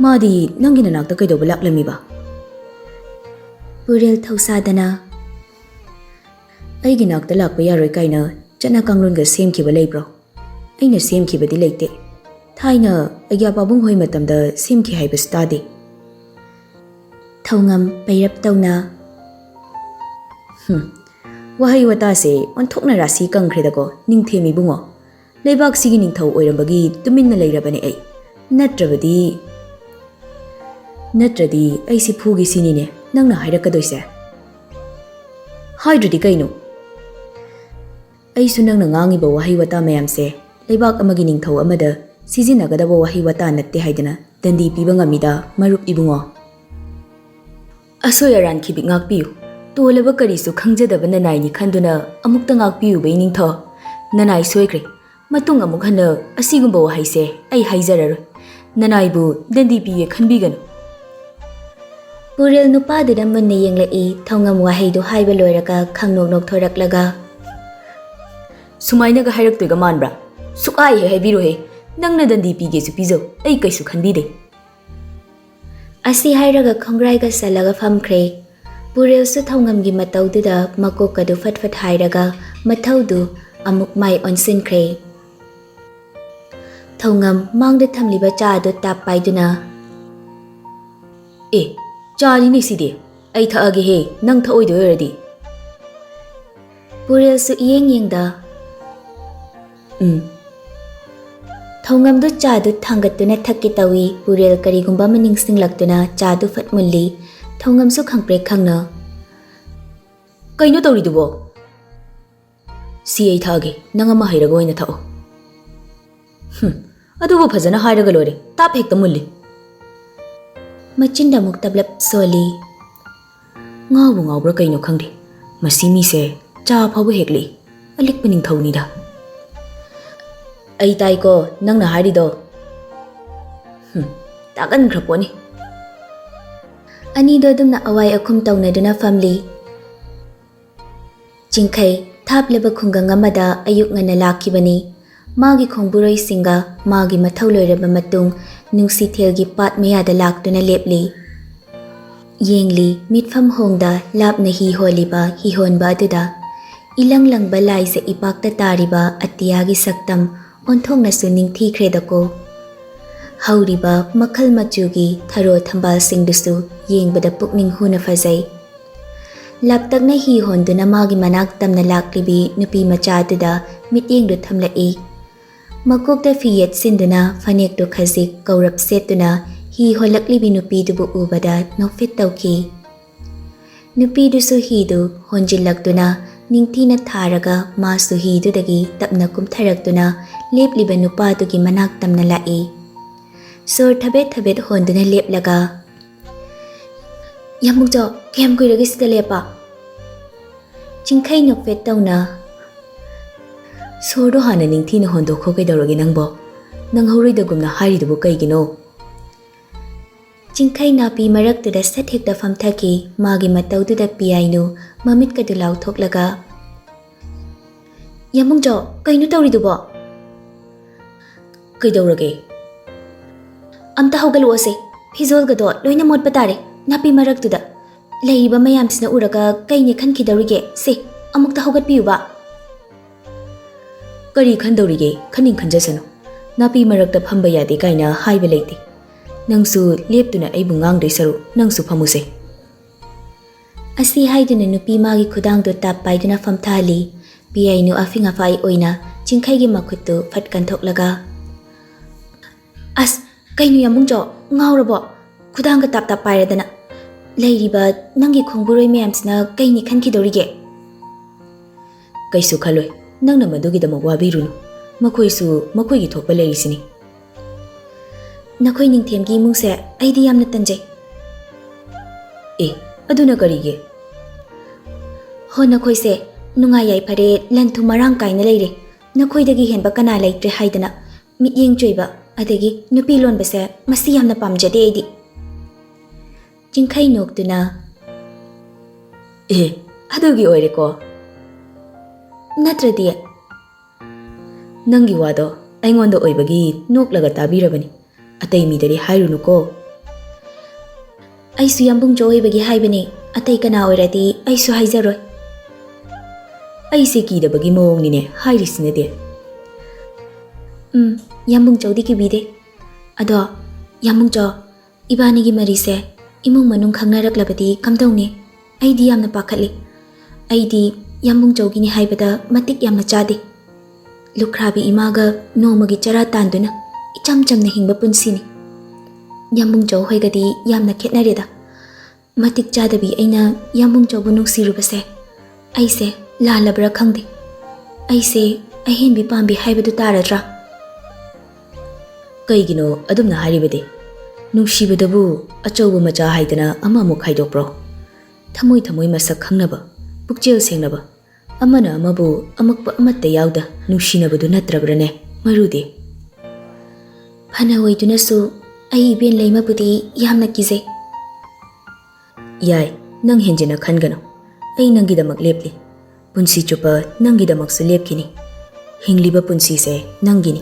"ꯃꯥꯗꯤ ꯅꯪꯒꯤ ꯅꯅꯥꯛꯇ ꯀꯩꯗꯧꯕ ꯂꯥꯛꯂꯝꯃꯤꯕ?" ꯄꯨꯔꯦꯜ ꯊꯧꯁꯥꯗꯅ, "ꯑꯩꯒꯤ ꯅꯥꯛꯇ ꯂꯥꯛꯄ ꯌꯥꯔꯣꯏ ꯀꯥꯏꯅ ꯆꯠꯅ ꯀꯥꯡꯂꯣꯟꯒ ꯁꯦꯝꯈꯤꯕ ꯂꯩꯕ꯭ꯔꯣ? ꯑꯩꯅ ꯁꯦꯝꯈꯤꯕꯗꯤ ꯂꯩꯇꯦ꯫ ꯊꯥꯏꯅ ꯑꯩꯒ꯭ꯌꯥ ꯄꯥꯕꯨꯡ ꯍꯣꯏ ꯃꯇꯝꯗ ꯁꯦꯝꯈꯤ ꯍꯥꯏꯕꯁꯨ ꯇꯥꯗꯦ꯫" ꯊꯧꯉꯝ ꯄꯩꯔꯞ ꯇꯧꯅ, "ꯍꯨꯝ, ꯋꯥꯍꯩ ꯋꯥꯇꯥꯁꯦ ꯑꯣꯟꯊꯣꯛꯅ ꯔꯥꯁꯤ ꯀꯪꯈ꯭ꯔꯦꯗꯀꯣ, ꯅꯤꯡꯊꯦꯝ ꯏꯕꯨꯡꯉꯣ꯫ ꯂꯩꯕꯥꯛꯁꯤꯒꯤ ꯅꯤꯡꯊꯧ ꯑꯣꯏꯔꯝꯕꯒꯤ ꯇꯨꯃꯤꯟꯅ ꯂꯩꯔꯕꯅꯦ ꯑꯩ꯫ ꯅꯠꯇ꯭ꯔꯕꯗꯤ, ꯅꯠꯇ꯭ꯔꯗꯤ ꯑꯩꯁꯤ ꯐꯨꯒꯦ ꯁꯤꯅꯤꯅꯦ ꯅꯪꯅ ꯍꯥꯏꯔꯛꯀꯗꯣꯏꯁꯦ꯫" "ꯍꯥꯏꯗ꯭ꯔꯗꯤ ꯀꯩꯅꯣ? ꯑꯩꯁꯨ ꯅꯪꯅ ꯉꯥꯡꯉꯤꯕ ꯋꯥꯍꯩ ꯋꯥꯇꯥ ꯃꯌꯥꯝꯁꯦ ꯂꯩꯕꯥꯛ ꯑꯃꯒꯤ ꯅꯤꯡꯊꯧ ꯑꯃꯗ ꯁꯤꯖꯤꯟꯅꯒꯗꯕ ꯋꯥꯍꯩ ꯋꯥꯇꯥ ꯅꯠꯇꯦ ꯍꯥꯏꯗꯅ ꯗꯟꯗꯤ ꯄꯤꯕ ꯉꯝꯃꯤꯗ, ꯃꯔꯨꯞ ꯏꯕꯨꯡꯉꯣ꯫" "ꯑꯁꯣꯏ ꯑꯔꯥꯟ ꯈꯤꯕꯤꯛ ꯉꯥꯛꯄꯤꯌꯨ꯫ ꯇꯣꯜꯂꯕ ꯀꯔꯤꯁꯨ ꯈꯪꯖꯗꯕ ꯅꯅꯥꯏꯅꯤ ꯈꯟꯗꯨꯅ ꯑꯃꯨꯛꯇ ꯉꯥꯛꯄꯤꯌꯨꯕ ꯏꯅꯤꯡꯊꯧ꯫ ꯅꯅꯥꯏ ꯁꯣꯏꯈ꯭ꯔꯦ꯫ ꯃꯇꯨꯡ ꯑꯃꯨꯛ ꯍꯟꯅ ꯑꯁꯤꯒꯨꯝꯕ ꯋꯥꯍꯩꯁꯦ ꯑꯩ ꯍꯥꯏꯖꯔꯔꯣꯏ꯫ ꯅꯅꯥꯏꯕꯨ ꯗꯟꯗꯤ ꯄꯤꯌꯦ ꯈꯟꯕꯤꯒꯅꯨ꯫" ꯄꯨꯔꯦꯜ ꯅꯨꯄꯥꯗꯨꯅ ꯃꯨꯟꯅ ꯌꯦꯡꯂꯛꯏ꯫ ꯊꯧꯉꯝ ꯋꯥꯍꯩꯗꯨ ꯍꯥꯏꯕ ꯂꯣꯏꯔꯒ ꯈꯪꯅꯣꯛ ꯅꯣꯛꯊꯣꯔꯛꯂꯒ, "ꯁꯨꯃꯥꯏꯅꯒ ꯍꯥꯏꯔꯛꯇꯣꯏꯒ ꯃꯥꯟꯕ꯭ꯔꯥ? ꯁꯨꯛꯍꯥꯏ ꯍꯦꯛ ꯍꯥꯏꯕꯤꯔꯣꯍꯦ꯫ ꯅꯪꯅ ꯗꯟꯗꯤ ꯄꯤꯒꯦꯁꯨ ꯄꯤꯖꯧ, ꯑꯩ ꯀꯩꯁꯨ ꯈꯟꯕꯤꯗꯦ꯫" ꯑꯁꯤ ꯍꯥꯏꯔꯒ ꯈꯣꯡꯒ꯭ꯔꯥꯏꯒ ꯆꯜꯂꯒ ꯐꯝꯈ꯭ꯔꯦ꯫ ꯄꯨꯔꯦꯜꯁꯨ ꯊꯧꯉꯝꯒꯤ ꯃꯇꯧꯗꯨꯗ ꯃꯀꯣꯛꯀꯗꯨ ꯐꯠ ꯐꯠ ꯍꯥꯏꯔꯒ ꯃꯊꯧꯗꯨ ꯑꯃꯨꯛ ꯃꯥꯏ ꯑꯣꯟꯁꯤꯟꯈ꯭ꯔꯦ꯫ ꯊꯧꯉꯝ ꯃꯥꯡꯗ ꯊꯝꯂꯤꯕ ꯆꯥ ꯑꯗꯨ ꯇꯥꯞ ꯄꯥꯏꯗꯨꯅ, "ꯑꯦ, ꯆꯥꯅꯤꯅꯦ ꯁꯤꯗꯤ꯫ ꯑꯩ ꯊꯛꯑꯒꯦꯍꯦ, ꯅꯪ ꯊꯛꯑꯣꯏꯗꯣꯏ ꯑꯣꯏꯔꯗꯤ꯫" ꯄꯨꯔꯦꯜꯁꯨ ꯏꯌꯦꯡ ꯌꯦꯡꯗ, "ꯎꯝ꯫" ꯊꯧꯉꯝꯗꯨ ꯆꯥꯗꯨ ꯊꯥꯡꯒꯠꯇꯨꯅ ꯊꯛꯀꯦ ꯇꯧꯏ꯫ ꯄꯨꯔꯦꯜ ꯀꯔꯤꯒꯨꯝꯕ ꯑꯃ ꯅꯤꯡꯁꯤꯡꯂꯛꯇꯨꯅ ꯆꯥꯗꯨ ꯐꯠ ꯃꯨꯜꯂꯤ꯫ ꯊꯧꯉꯝꯁꯨ ꯈꯪꯄ꯭ꯔꯦꯛ ꯈꯪꯅ, "ꯀꯩꯅꯣ ꯇꯧꯔꯤꯗꯨꯕꯣ?" "ꯁꯤ ꯑꯩ ꯊꯛꯑꯒꯦ, ꯅꯪ ꯑꯃ ꯍꯩꯔꯒ ꯑꯣꯏꯅ ꯊꯛꯑꯣ꯫" "ꯍꯨꯝ, ꯑꯗꯨꯕꯨ ꯐꯖꯅ ꯍꯥꯏꯔꯒ ꯂꯣꯏꯔꯦ, ꯇꯥꯞ ꯍꯦꯛꯇ ꯃꯨꯜꯂꯤ꯫" ꯃꯆꯤꯟꯗ ꯑꯃꯨꯛ ꯇꯞꯂꯞ ꯁꯣꯜꯂꯤ꯫ "ꯉꯥꯎꯕꯨ ꯉꯥꯎꯕ꯭ꯔꯥ ꯀꯩꯅꯣ ꯈꯪꯗꯦ, ꯃꯁꯤ ꯃꯤꯁꯦ ꯆꯥ ꯐꯥꯎꯕ ꯍꯦꯛꯂꯤ, ꯑꯂꯤꯛꯄ ꯅꯤꯡꯊꯧꯅꯤꯗ꯫" "ꯑꯩ ꯇꯥꯏꯀꯣ ꯅꯪꯅ ꯍꯥꯏꯔꯤꯗꯣ꯫" "ꯍꯨꯝ, ꯇꯥꯒꯟꯈ꯭ꯔ ꯄꯣꯠꯅꯤ꯫" ꯑꯅꯤꯗꯣ ꯑꯗꯨꯝꯅ ꯑꯋꯥꯏ ꯑꯈꯨꯝ ꯇꯧꯅꯗꯨꯅ ꯐꯝꯂꯤ꯫ ꯆꯤꯡꯈꯩ ꯊꯥꯞꯂꯕ ꯈꯨꯡꯒꯪ ꯑꯃꯗ ꯑꯌꯨꯛ ꯉꯟꯅ ꯂꯥꯛꯈꯤꯕꯅꯤ꯫ ꯃꯥꯒꯤ ꯈꯣꯡꯕꯨꯔꯣꯏꯁꯤꯡꯒ ꯃꯥꯒꯤ ꯃꯊꯧ ꯂꯣꯏꯔꯕ ꯃꯇꯨꯡ ꯅꯨꯡꯁꯤꯊꯦꯜꯒꯤ ꯄꯥꯠ ꯃꯌꯥꯗ ꯂꯥꯛꯇꯨꯅ ꯂꯦꯞꯂꯤ꯫ ꯌꯦꯡꯂꯤ, ꯃꯤꯠꯐꯝ ꯍꯣꯡꯗ ꯂꯥꯞꯅ ꯍꯤ ꯍꯣꯜꯂꯤꯕ ꯍꯤꯍꯣꯟꯕ ꯑꯗꯨꯗ꯫ ꯏꯂꯪ ꯂꯪꯕ ꯂꯥꯏꯖ ꯏꯄꯥꯛꯇ ꯇꯥꯔꯤꯕ ꯑꯇꯤꯌꯥꯒꯤ ꯁꯛꯇꯝ ꯑꯣꯟꯊꯣꯛꯅꯁꯨ ꯅꯤꯡꯊꯤꯈ꯭ꯔꯦꯗꯀꯣ꯫ ꯍꯧꯔꯤꯕ ꯃꯈꯜ ꯃꯆꯨꯒꯤ ꯊꯔꯣ ꯊꯝꯕꯥꯜꯁꯤꯡꯗꯨꯁꯨ ꯌꯦꯡꯕꯗ ꯄꯨꯛꯅꯤꯡ ꯍꯨꯅ ꯐꯖꯩ꯫ ꯂꯥꯞꯇꯛꯅ ꯍꯤ ꯍꯣꯟꯗꯨꯅ ꯃꯥꯒꯤ ꯃꯅꯥꯛ ꯇꯝꯅ ꯂꯥꯛꯂꯤꯕꯤ ꯅꯨꯄꯤ ꯃꯆꯥꯗꯨꯗ ꯃꯤꯠꯌꯦꯡꯗꯨ ꯊꯝꯂꯛꯏ꯫ ꯃꯀꯣꯛꯇ ꯐꯤ ꯌꯦꯠꯁꯤꯟꯗꯨꯅ ꯐꯅꯦꯛꯇꯨ ꯈꯖꯤꯛ ꯀꯧꯔꯞ ꯁꯦꯠꯇꯨꯅ ꯍꯤ ꯍꯣꯜꯂꯛꯂꯤꯕꯤ ꯅꯨꯄꯤꯗꯨꯕꯨ ꯎꯕꯗ ꯅꯣꯛꯐꯦꯠ ꯇꯧꯈꯤ꯫ ꯅꯨꯄꯤꯗꯨꯁꯨ ꯍꯤꯗꯨ ꯍꯣꯟꯖꯤꯜꯂꯛꯇꯨꯅ ꯅꯤꯡꯊꯤꯅ ꯊꯥꯔꯒ ꯃꯥꯁꯨ ꯍꯤꯗꯨꯗꯒꯤ ꯇꯞꯅ ꯀꯨꯝꯊꯔꯛꯇꯨꯅ ꯂꯦꯞꯂꯤꯕ ꯅꯨꯄꯥꯗꯨꯒꯤ ꯃꯅꯥꯛ ꯇꯝꯅ ꯂꯥꯛꯏ꯫ ꯁꯣꯔ ꯊꯕꯦꯠ ꯊꯕꯦꯠ ꯍꯣꯟꯗꯨꯅ ꯂꯦꯞꯂꯒ, "ꯌꯥꯝꯕꯨꯡꯖꯥꯎ, ꯀꯌꯥꯝ ꯀꯨꯏꯔꯒꯦ ꯁꯤꯗ ꯂꯦꯞꯄ?" ꯆꯤꯡꯈꯩ ꯅꯣꯛꯐꯦꯠ ꯇꯧꯅ, "ꯁꯣꯔꯗꯣ ꯍꯥꯟꯅ ꯅꯤꯡꯊꯤꯅ ꯍꯣꯟꯗꯣꯛꯈꯣ, ꯀꯩꯗꯧꯔꯒꯦ ꯅꯪꯕꯣ? ꯅꯪꯍꯧꯔꯣꯏꯗꯒꯨꯝꯅ ꯍꯥꯏꯔꯤꯗꯨꯕꯨ ꯀꯩꯒꯤꯅꯣ?" ꯆꯤꯡꯈꯩ ꯅꯥꯄꯤ ꯃꯔꯛꯇꯨꯗ ꯁꯠ ꯍꯦꯛꯇ ꯐꯝꯊꯈꯤ꯫ ꯃꯥꯒꯤ ꯃꯇꯧꯗꯨꯗ ꯄꯤꯌꯥꯏꯅꯨ ꯃꯃꯤꯠꯀꯗꯨ ꯂꯥꯎꯊꯣꯛꯂꯒ, "ꯌꯥꯝꯕꯨꯡꯖꯥꯎ, ꯀꯩꯅꯣ ꯇꯧꯔꯤꯗꯨꯕꯣ?" "ꯀꯩꯗꯧꯔꯒꯦ?" "ꯑꯝꯇ ꯍꯧꯒꯠꯂꯛꯑꯣꯁꯦ, ꯐꯤꯖꯣꯜꯒꯗꯣ ꯂꯣꯏꯅ ꯃꯣꯠꯄ ꯇꯥꯔꯦ꯫ ꯅꯥꯄꯤ ꯃꯔꯛꯇꯨꯗ ꯂꯩꯔꯤꯕ ꯃꯌꯥꯝꯁꯤꯅ ꯎꯔꯒ ꯀꯩꯅꯦ ꯈꯟꯈꯤꯗꯧꯔꯤꯒꯦ? ꯁꯦ, ꯑꯃꯨꯛꯇ ꯍꯧꯒꯠꯄꯤꯌꯨꯕ꯫ ꯀꯔꯤ ꯈꯟꯗꯧꯔꯤꯒꯦ? ꯈꯟꯅꯤꯡ ꯈꯟꯖꯁꯅꯨ꯫ ꯅꯥꯄꯤ ꯃꯔꯛꯇ ꯐꯝꯕ ꯌꯥꯗꯦ ꯀꯥꯏꯅ ꯍꯥꯏꯕ ꯂꯩꯇꯦ꯫ ꯅꯪꯁꯨ ꯂꯦꯞꯇꯨꯅ ꯑꯩꯕꯨ ꯉꯥꯡꯗꯣꯏ ꯁꯔꯨꯛ ꯅꯪꯁꯨ ꯐꯝꯃꯨꯁꯦ꯫ ꯑꯁꯤ ꯍꯥꯏꯗꯨꯅ ꯅꯨꯄꯤ ꯃꯥꯒꯤ ꯈꯨꯗꯥꯡꯗꯨ ꯇꯥꯞ ꯄꯥꯏꯗꯨꯅ ꯐꯝꯊꯍꯜꯂꯤ꯫ ꯄꯤꯌꯥꯏꯅꯨ ꯑꯐꯤꯡ ꯑꯐꯥꯏ ꯑꯣꯏꯅ ꯆꯤꯡꯈꯩꯒꯤ ꯃꯈꯨꯠꯇꯨ ꯐꯠ ꯀꯟꯊꯣꯛꯂꯒ, "ꯑꯁ, ꯀꯩꯅꯣ ꯌꯥꯝꯕꯨꯡꯆꯧ, ꯉꯥꯎꯔꯕꯣ? ꯈꯨꯗꯥꯡꯒ ꯇꯥꯞ ꯇꯥꯞ ꯄꯥꯏꯔꯗꯅ꯫ ꯂꯩꯔꯤꯕ ꯅꯪꯒꯤ ꯈꯣꯡꯕꯨꯔꯣꯏ ꯃꯌꯥꯝꯁꯤꯅ ꯀꯩꯅꯤ ꯈꯟꯈꯤꯗꯧꯔꯤꯒꯦ?" "ꯀꯩꯁꯨ ꯈꯜꯂꯣꯏ, ꯅꯪꯅ ꯃꯗꯨꯒꯤꯗꯃꯛ ꯋꯥꯕꯤꯔꯨꯅꯨ꯫ ꯃꯈꯣꯏꯁꯨ ꯃꯈꯣꯏꯒꯤ ꯊꯣꯛꯄ ꯂꯩꯔꯤꯁꯤꯅꯤ꯫" "ꯅꯈꯣꯏ ꯅꯤꯡꯊꯦꯝꯒꯤ ꯏꯃꯨꯡꯁꯦ ꯑꯩꯗꯤ ꯌꯥꯝꯅ ꯇꯟꯖꯩ꯫" "ꯑꯦ, ꯑꯗꯨꯅ ꯀꯔꯤꯒꯤ?" "ꯍꯣ, ꯅꯈꯣꯏꯁꯦ ꯅꯨꯡꯉꯥꯏ ꯌꯥꯏꯐꯔꯦ, ꯂꯟ ꯊꯨꯝ ꯃꯔꯥꯡ ꯀꯥꯏꯅ ꯂꯩꯔꯦ, ꯅꯈꯣꯏꯗꯒꯤ ꯍꯦꯟꯕ ꯀꯅꯥ ꯂꯩꯇ꯭ꯔꯦ ꯍꯥꯏꯗꯅ ꯃꯤꯠꯌꯦꯡ ꯆꯣꯏꯕ, ꯑꯗꯒꯤ ꯅꯨꯄꯤ ꯂꯣꯟꯕꯁꯦ ꯃꯁꯤ ꯌꯥꯝꯅ ꯄꯥꯝꯖꯗꯦ ꯑꯩꯗꯤ꯫" ꯆꯤꯡꯈꯩ ꯅꯣꯛꯇꯨꯅ, "ꯑꯦ, ꯑꯗꯨꯒꯤ ꯑꯣꯏꯔꯦꯀꯣ?" "ꯅꯠꯇ꯭ꯔꯗꯤ?" "ꯅꯪꯒꯤ ꯋꯥꯗꯣ ꯑꯩꯉꯣꯟꯗ ꯑꯣꯏꯕꯒꯤ ꯅꯣꯛꯂꯒ ꯇꯥꯕꯤꯔꯕꯅꯤ, ꯑꯇꯩ ꯃꯤꯗꯗꯤ ꯍꯥꯏꯔꯨꯅꯨꯀꯣ꯫" "ꯑꯩꯁꯨ ꯌꯥꯝꯕꯨꯡꯆꯧ ꯑꯣꯏꯕꯒꯤ ꯍꯥꯏꯕꯅꯤ, ꯑꯇꯩ ꯀꯅꯥ ꯑꯣꯏꯔꯗꯤ ꯑꯩꯁꯨ ꯍꯥꯏꯖꯔꯣꯏ꯫" "ꯑꯩꯁꯦ ꯀꯤꯗꯕꯒꯤ ꯃꯑꯣꯡꯅꯤꯅꯦ ꯍꯥꯏꯔꯤꯁꯤꯅꯗꯤ꯫" "ꯎꯝ, ꯌꯥꯝꯕꯨꯡꯆꯧꯗꯤ ꯀꯤꯕꯤꯗꯦ꯫ ꯑꯗꯣ ꯌꯥꯝꯕꯨꯡꯆꯧ, ꯏꯕꯥꯅꯤꯒꯤ ꯃꯔꯤꯁꯦ ꯏꯃꯨꯡ ꯃꯅꯨꯡ ꯈꯪꯅꯔꯛꯂꯕꯗꯤ ꯀꯝꯗꯧꯅꯤ? ꯑꯩꯗꯤ ꯌꯥꯝꯅ ꯄꯥꯈꯠꯂꯤ꯫ ꯑꯩꯗꯤ ꯌꯥꯝꯕꯨꯡꯆꯧꯒꯤꯅꯤ ꯍꯥꯏꯕꯗ ꯃꯇꯤꯛ ꯌꯥꯝꯅ ꯆꯥꯗꯦ꯫ ꯂꯨꯈ꯭ꯔꯥꯕꯤ ꯏꯃꯥꯒ ꯅꯣꯡꯃꯒꯤ ꯆꯔꯥ ꯇꯥꯟꯗꯨꯅ ꯏꯆꯝ ꯆꯝꯅ ꯍꯤꯡꯕ ꯄꯨꯟꯁꯤꯅꯤ꯫ ꯌꯥꯝꯕꯨꯡꯆꯧ ꯍꯣꯏꯒꯗꯤ ꯌꯥꯝꯅ ꯈꯦꯠꯅꯔꯦꯗ꯫ ꯃꯇꯤꯛ ꯆꯥꯗꯕꯤ ꯑꯩꯅ ꯌꯥꯝꯕꯨꯡꯆꯧꯕꯨ ꯅꯨꯡꯁꯤꯔꯨꯕꯁꯦ ꯑꯩꯁꯦ ꯂꯥꯜꯂꯕ꯭ꯔꯥ ꯈꯪꯗꯦ꯫ ꯑꯩꯁꯦ ꯑꯍꯦꯟꯕꯤ ꯄꯥꯝꯕꯤ ꯍꯥꯏꯕꯗꯨ ꯇꯥꯔꯗ꯭ꯔꯥ?" "ꯀꯩꯒꯤꯅꯣ ꯑꯗꯨꯝꯅ ꯍꯥꯏꯔꯤꯕꯗꯤ? ꯅꯨꯡꯁꯤꯕꯗꯕꯨ ꯑꯆꯧꯕ ꯃꯆꯥ ꯍꯥꯏꯗꯅ ꯑꯃꯃꯨꯛ ꯈꯥꯏꯗꯣꯛꯄ꯭ꯔꯣ? ꯊꯃꯣꯏ ꯊꯃꯣꯏ ꯃꯁꯛ ꯈꯪꯅꯕ, ꯄꯨꯛꯆꯦꯜ ꯁꯦꯡꯅꯕ, ꯑꯃꯅ ꯑꯃꯕꯨ ꯑꯃꯛꯄ ꯑꯃꯠꯇ ꯌꯥꯎꯗ ꯅꯨꯡꯁꯤꯅꯕꯗꯨ ꯅꯠꯇ꯭ꯔꯕ꯭ꯔꯅꯦ, ꯃꯔꯨꯗꯤ?" "ꯐꯅ ꯑꯣꯏꯗꯨꯅꯁꯨ ꯑꯩ ꯏꯕꯦꯟ ꯂꯩꯃꯕꯨꯗꯤ ꯌꯥꯝꯅ ꯀꯤꯖꯩ꯫" "ꯌꯥꯏ, ꯅꯪ ꯍꯦꯟꯖꯤꯟꯅ ꯈꯟꯒꯅꯨ꯫ ꯑꯩ ꯅꯪꯒꯤꯗꯃꯛ ꯂꯦꯞꯂꯤ꯫ ꯄꯨꯟꯁꯤ ꯆꯨꯞꯄ ꯅꯪꯒꯤꯗꯃꯛꯁꯨ ꯂꯦꯞꯈꯤꯅꯤ꯫ ꯍꯤꯡꯂꯤꯕ ꯄꯨꯟꯁꯤꯁꯦ ꯅꯪꯒꯤꯅꯤ꯫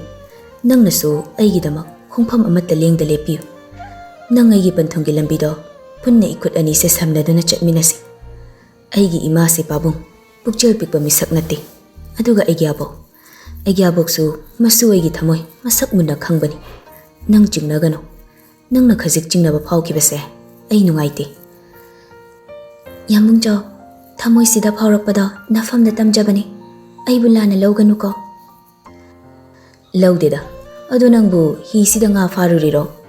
ꯅꯪꯅꯁꯨ ꯑꯩꯒꯤꯗꯃꯛ ꯈꯣꯡꯐꯝ ꯑꯃꯠꯇ ꯂꯦꯡꯗ ꯂꯦꯞꯄꯤꯌꯨ꯫ ꯅꯪ ꯑꯩꯒꯤ ꯄꯟꯊꯨꯡꯒꯤ ꯂꯝꯕꯤꯗꯣ ꯄꯨꯟꯅ ꯏꯈꯨꯠ ꯑꯅꯤꯁꯦ ꯁꯝꯅꯗꯨꯅ ꯆꯠꯃꯤꯟꯅꯁꯤ꯫ ꯑꯩꯒꯤ ꯏꯃꯥꯁꯦ ꯄꯥꯕꯨꯡ ꯄꯨꯛꯆꯦꯜ ꯄꯤꯛꯄ ꯃꯤꯁꯛ ꯅꯠꯇꯦ, ꯑꯗꯨꯒ ꯑꯩꯒꯤ ꯑꯕꯣꯛ, ꯑꯩꯒꯤ ꯑꯕꯣꯛꯁꯨ ꯃꯁꯨ ꯑꯩꯒꯤ ꯊꯃꯣꯏ ꯃꯁꯛ ꯃꯨꯟꯅ ꯈꯪꯕꯅꯤ꯫ ꯅꯪ ꯆꯤꯡꯅꯒꯅꯨ꯫ ꯅꯪꯅ ꯈꯖꯤꯛ ꯆꯤꯡꯅꯕ ꯐꯥꯎꯈꯤꯕꯁꯦ ꯑꯩ ꯅꯨꯡꯉꯥꯏꯇꯦ꯫ ꯌꯥꯝꯕꯨꯡꯖꯥꯎ, ꯊꯃꯣꯏꯁꯤꯗ ꯐꯥꯎꯔꯛꯄꯗꯣ ꯅꯐꯝꯗ ꯇꯝꯖꯕꯅꯤ꯫ ꯑꯩꯕꯨ ꯂꯥꯟꯅ ꯂꯧꯒꯅꯨꯀꯣ꯫ ꯂꯧꯗꯦꯗ꯫ ꯑꯗꯣ ꯅꯪꯕꯨ ꯍꯤꯁꯤꯗ ꯉꯥ ꯐꯥꯔꯨꯔꯤꯔꯣ?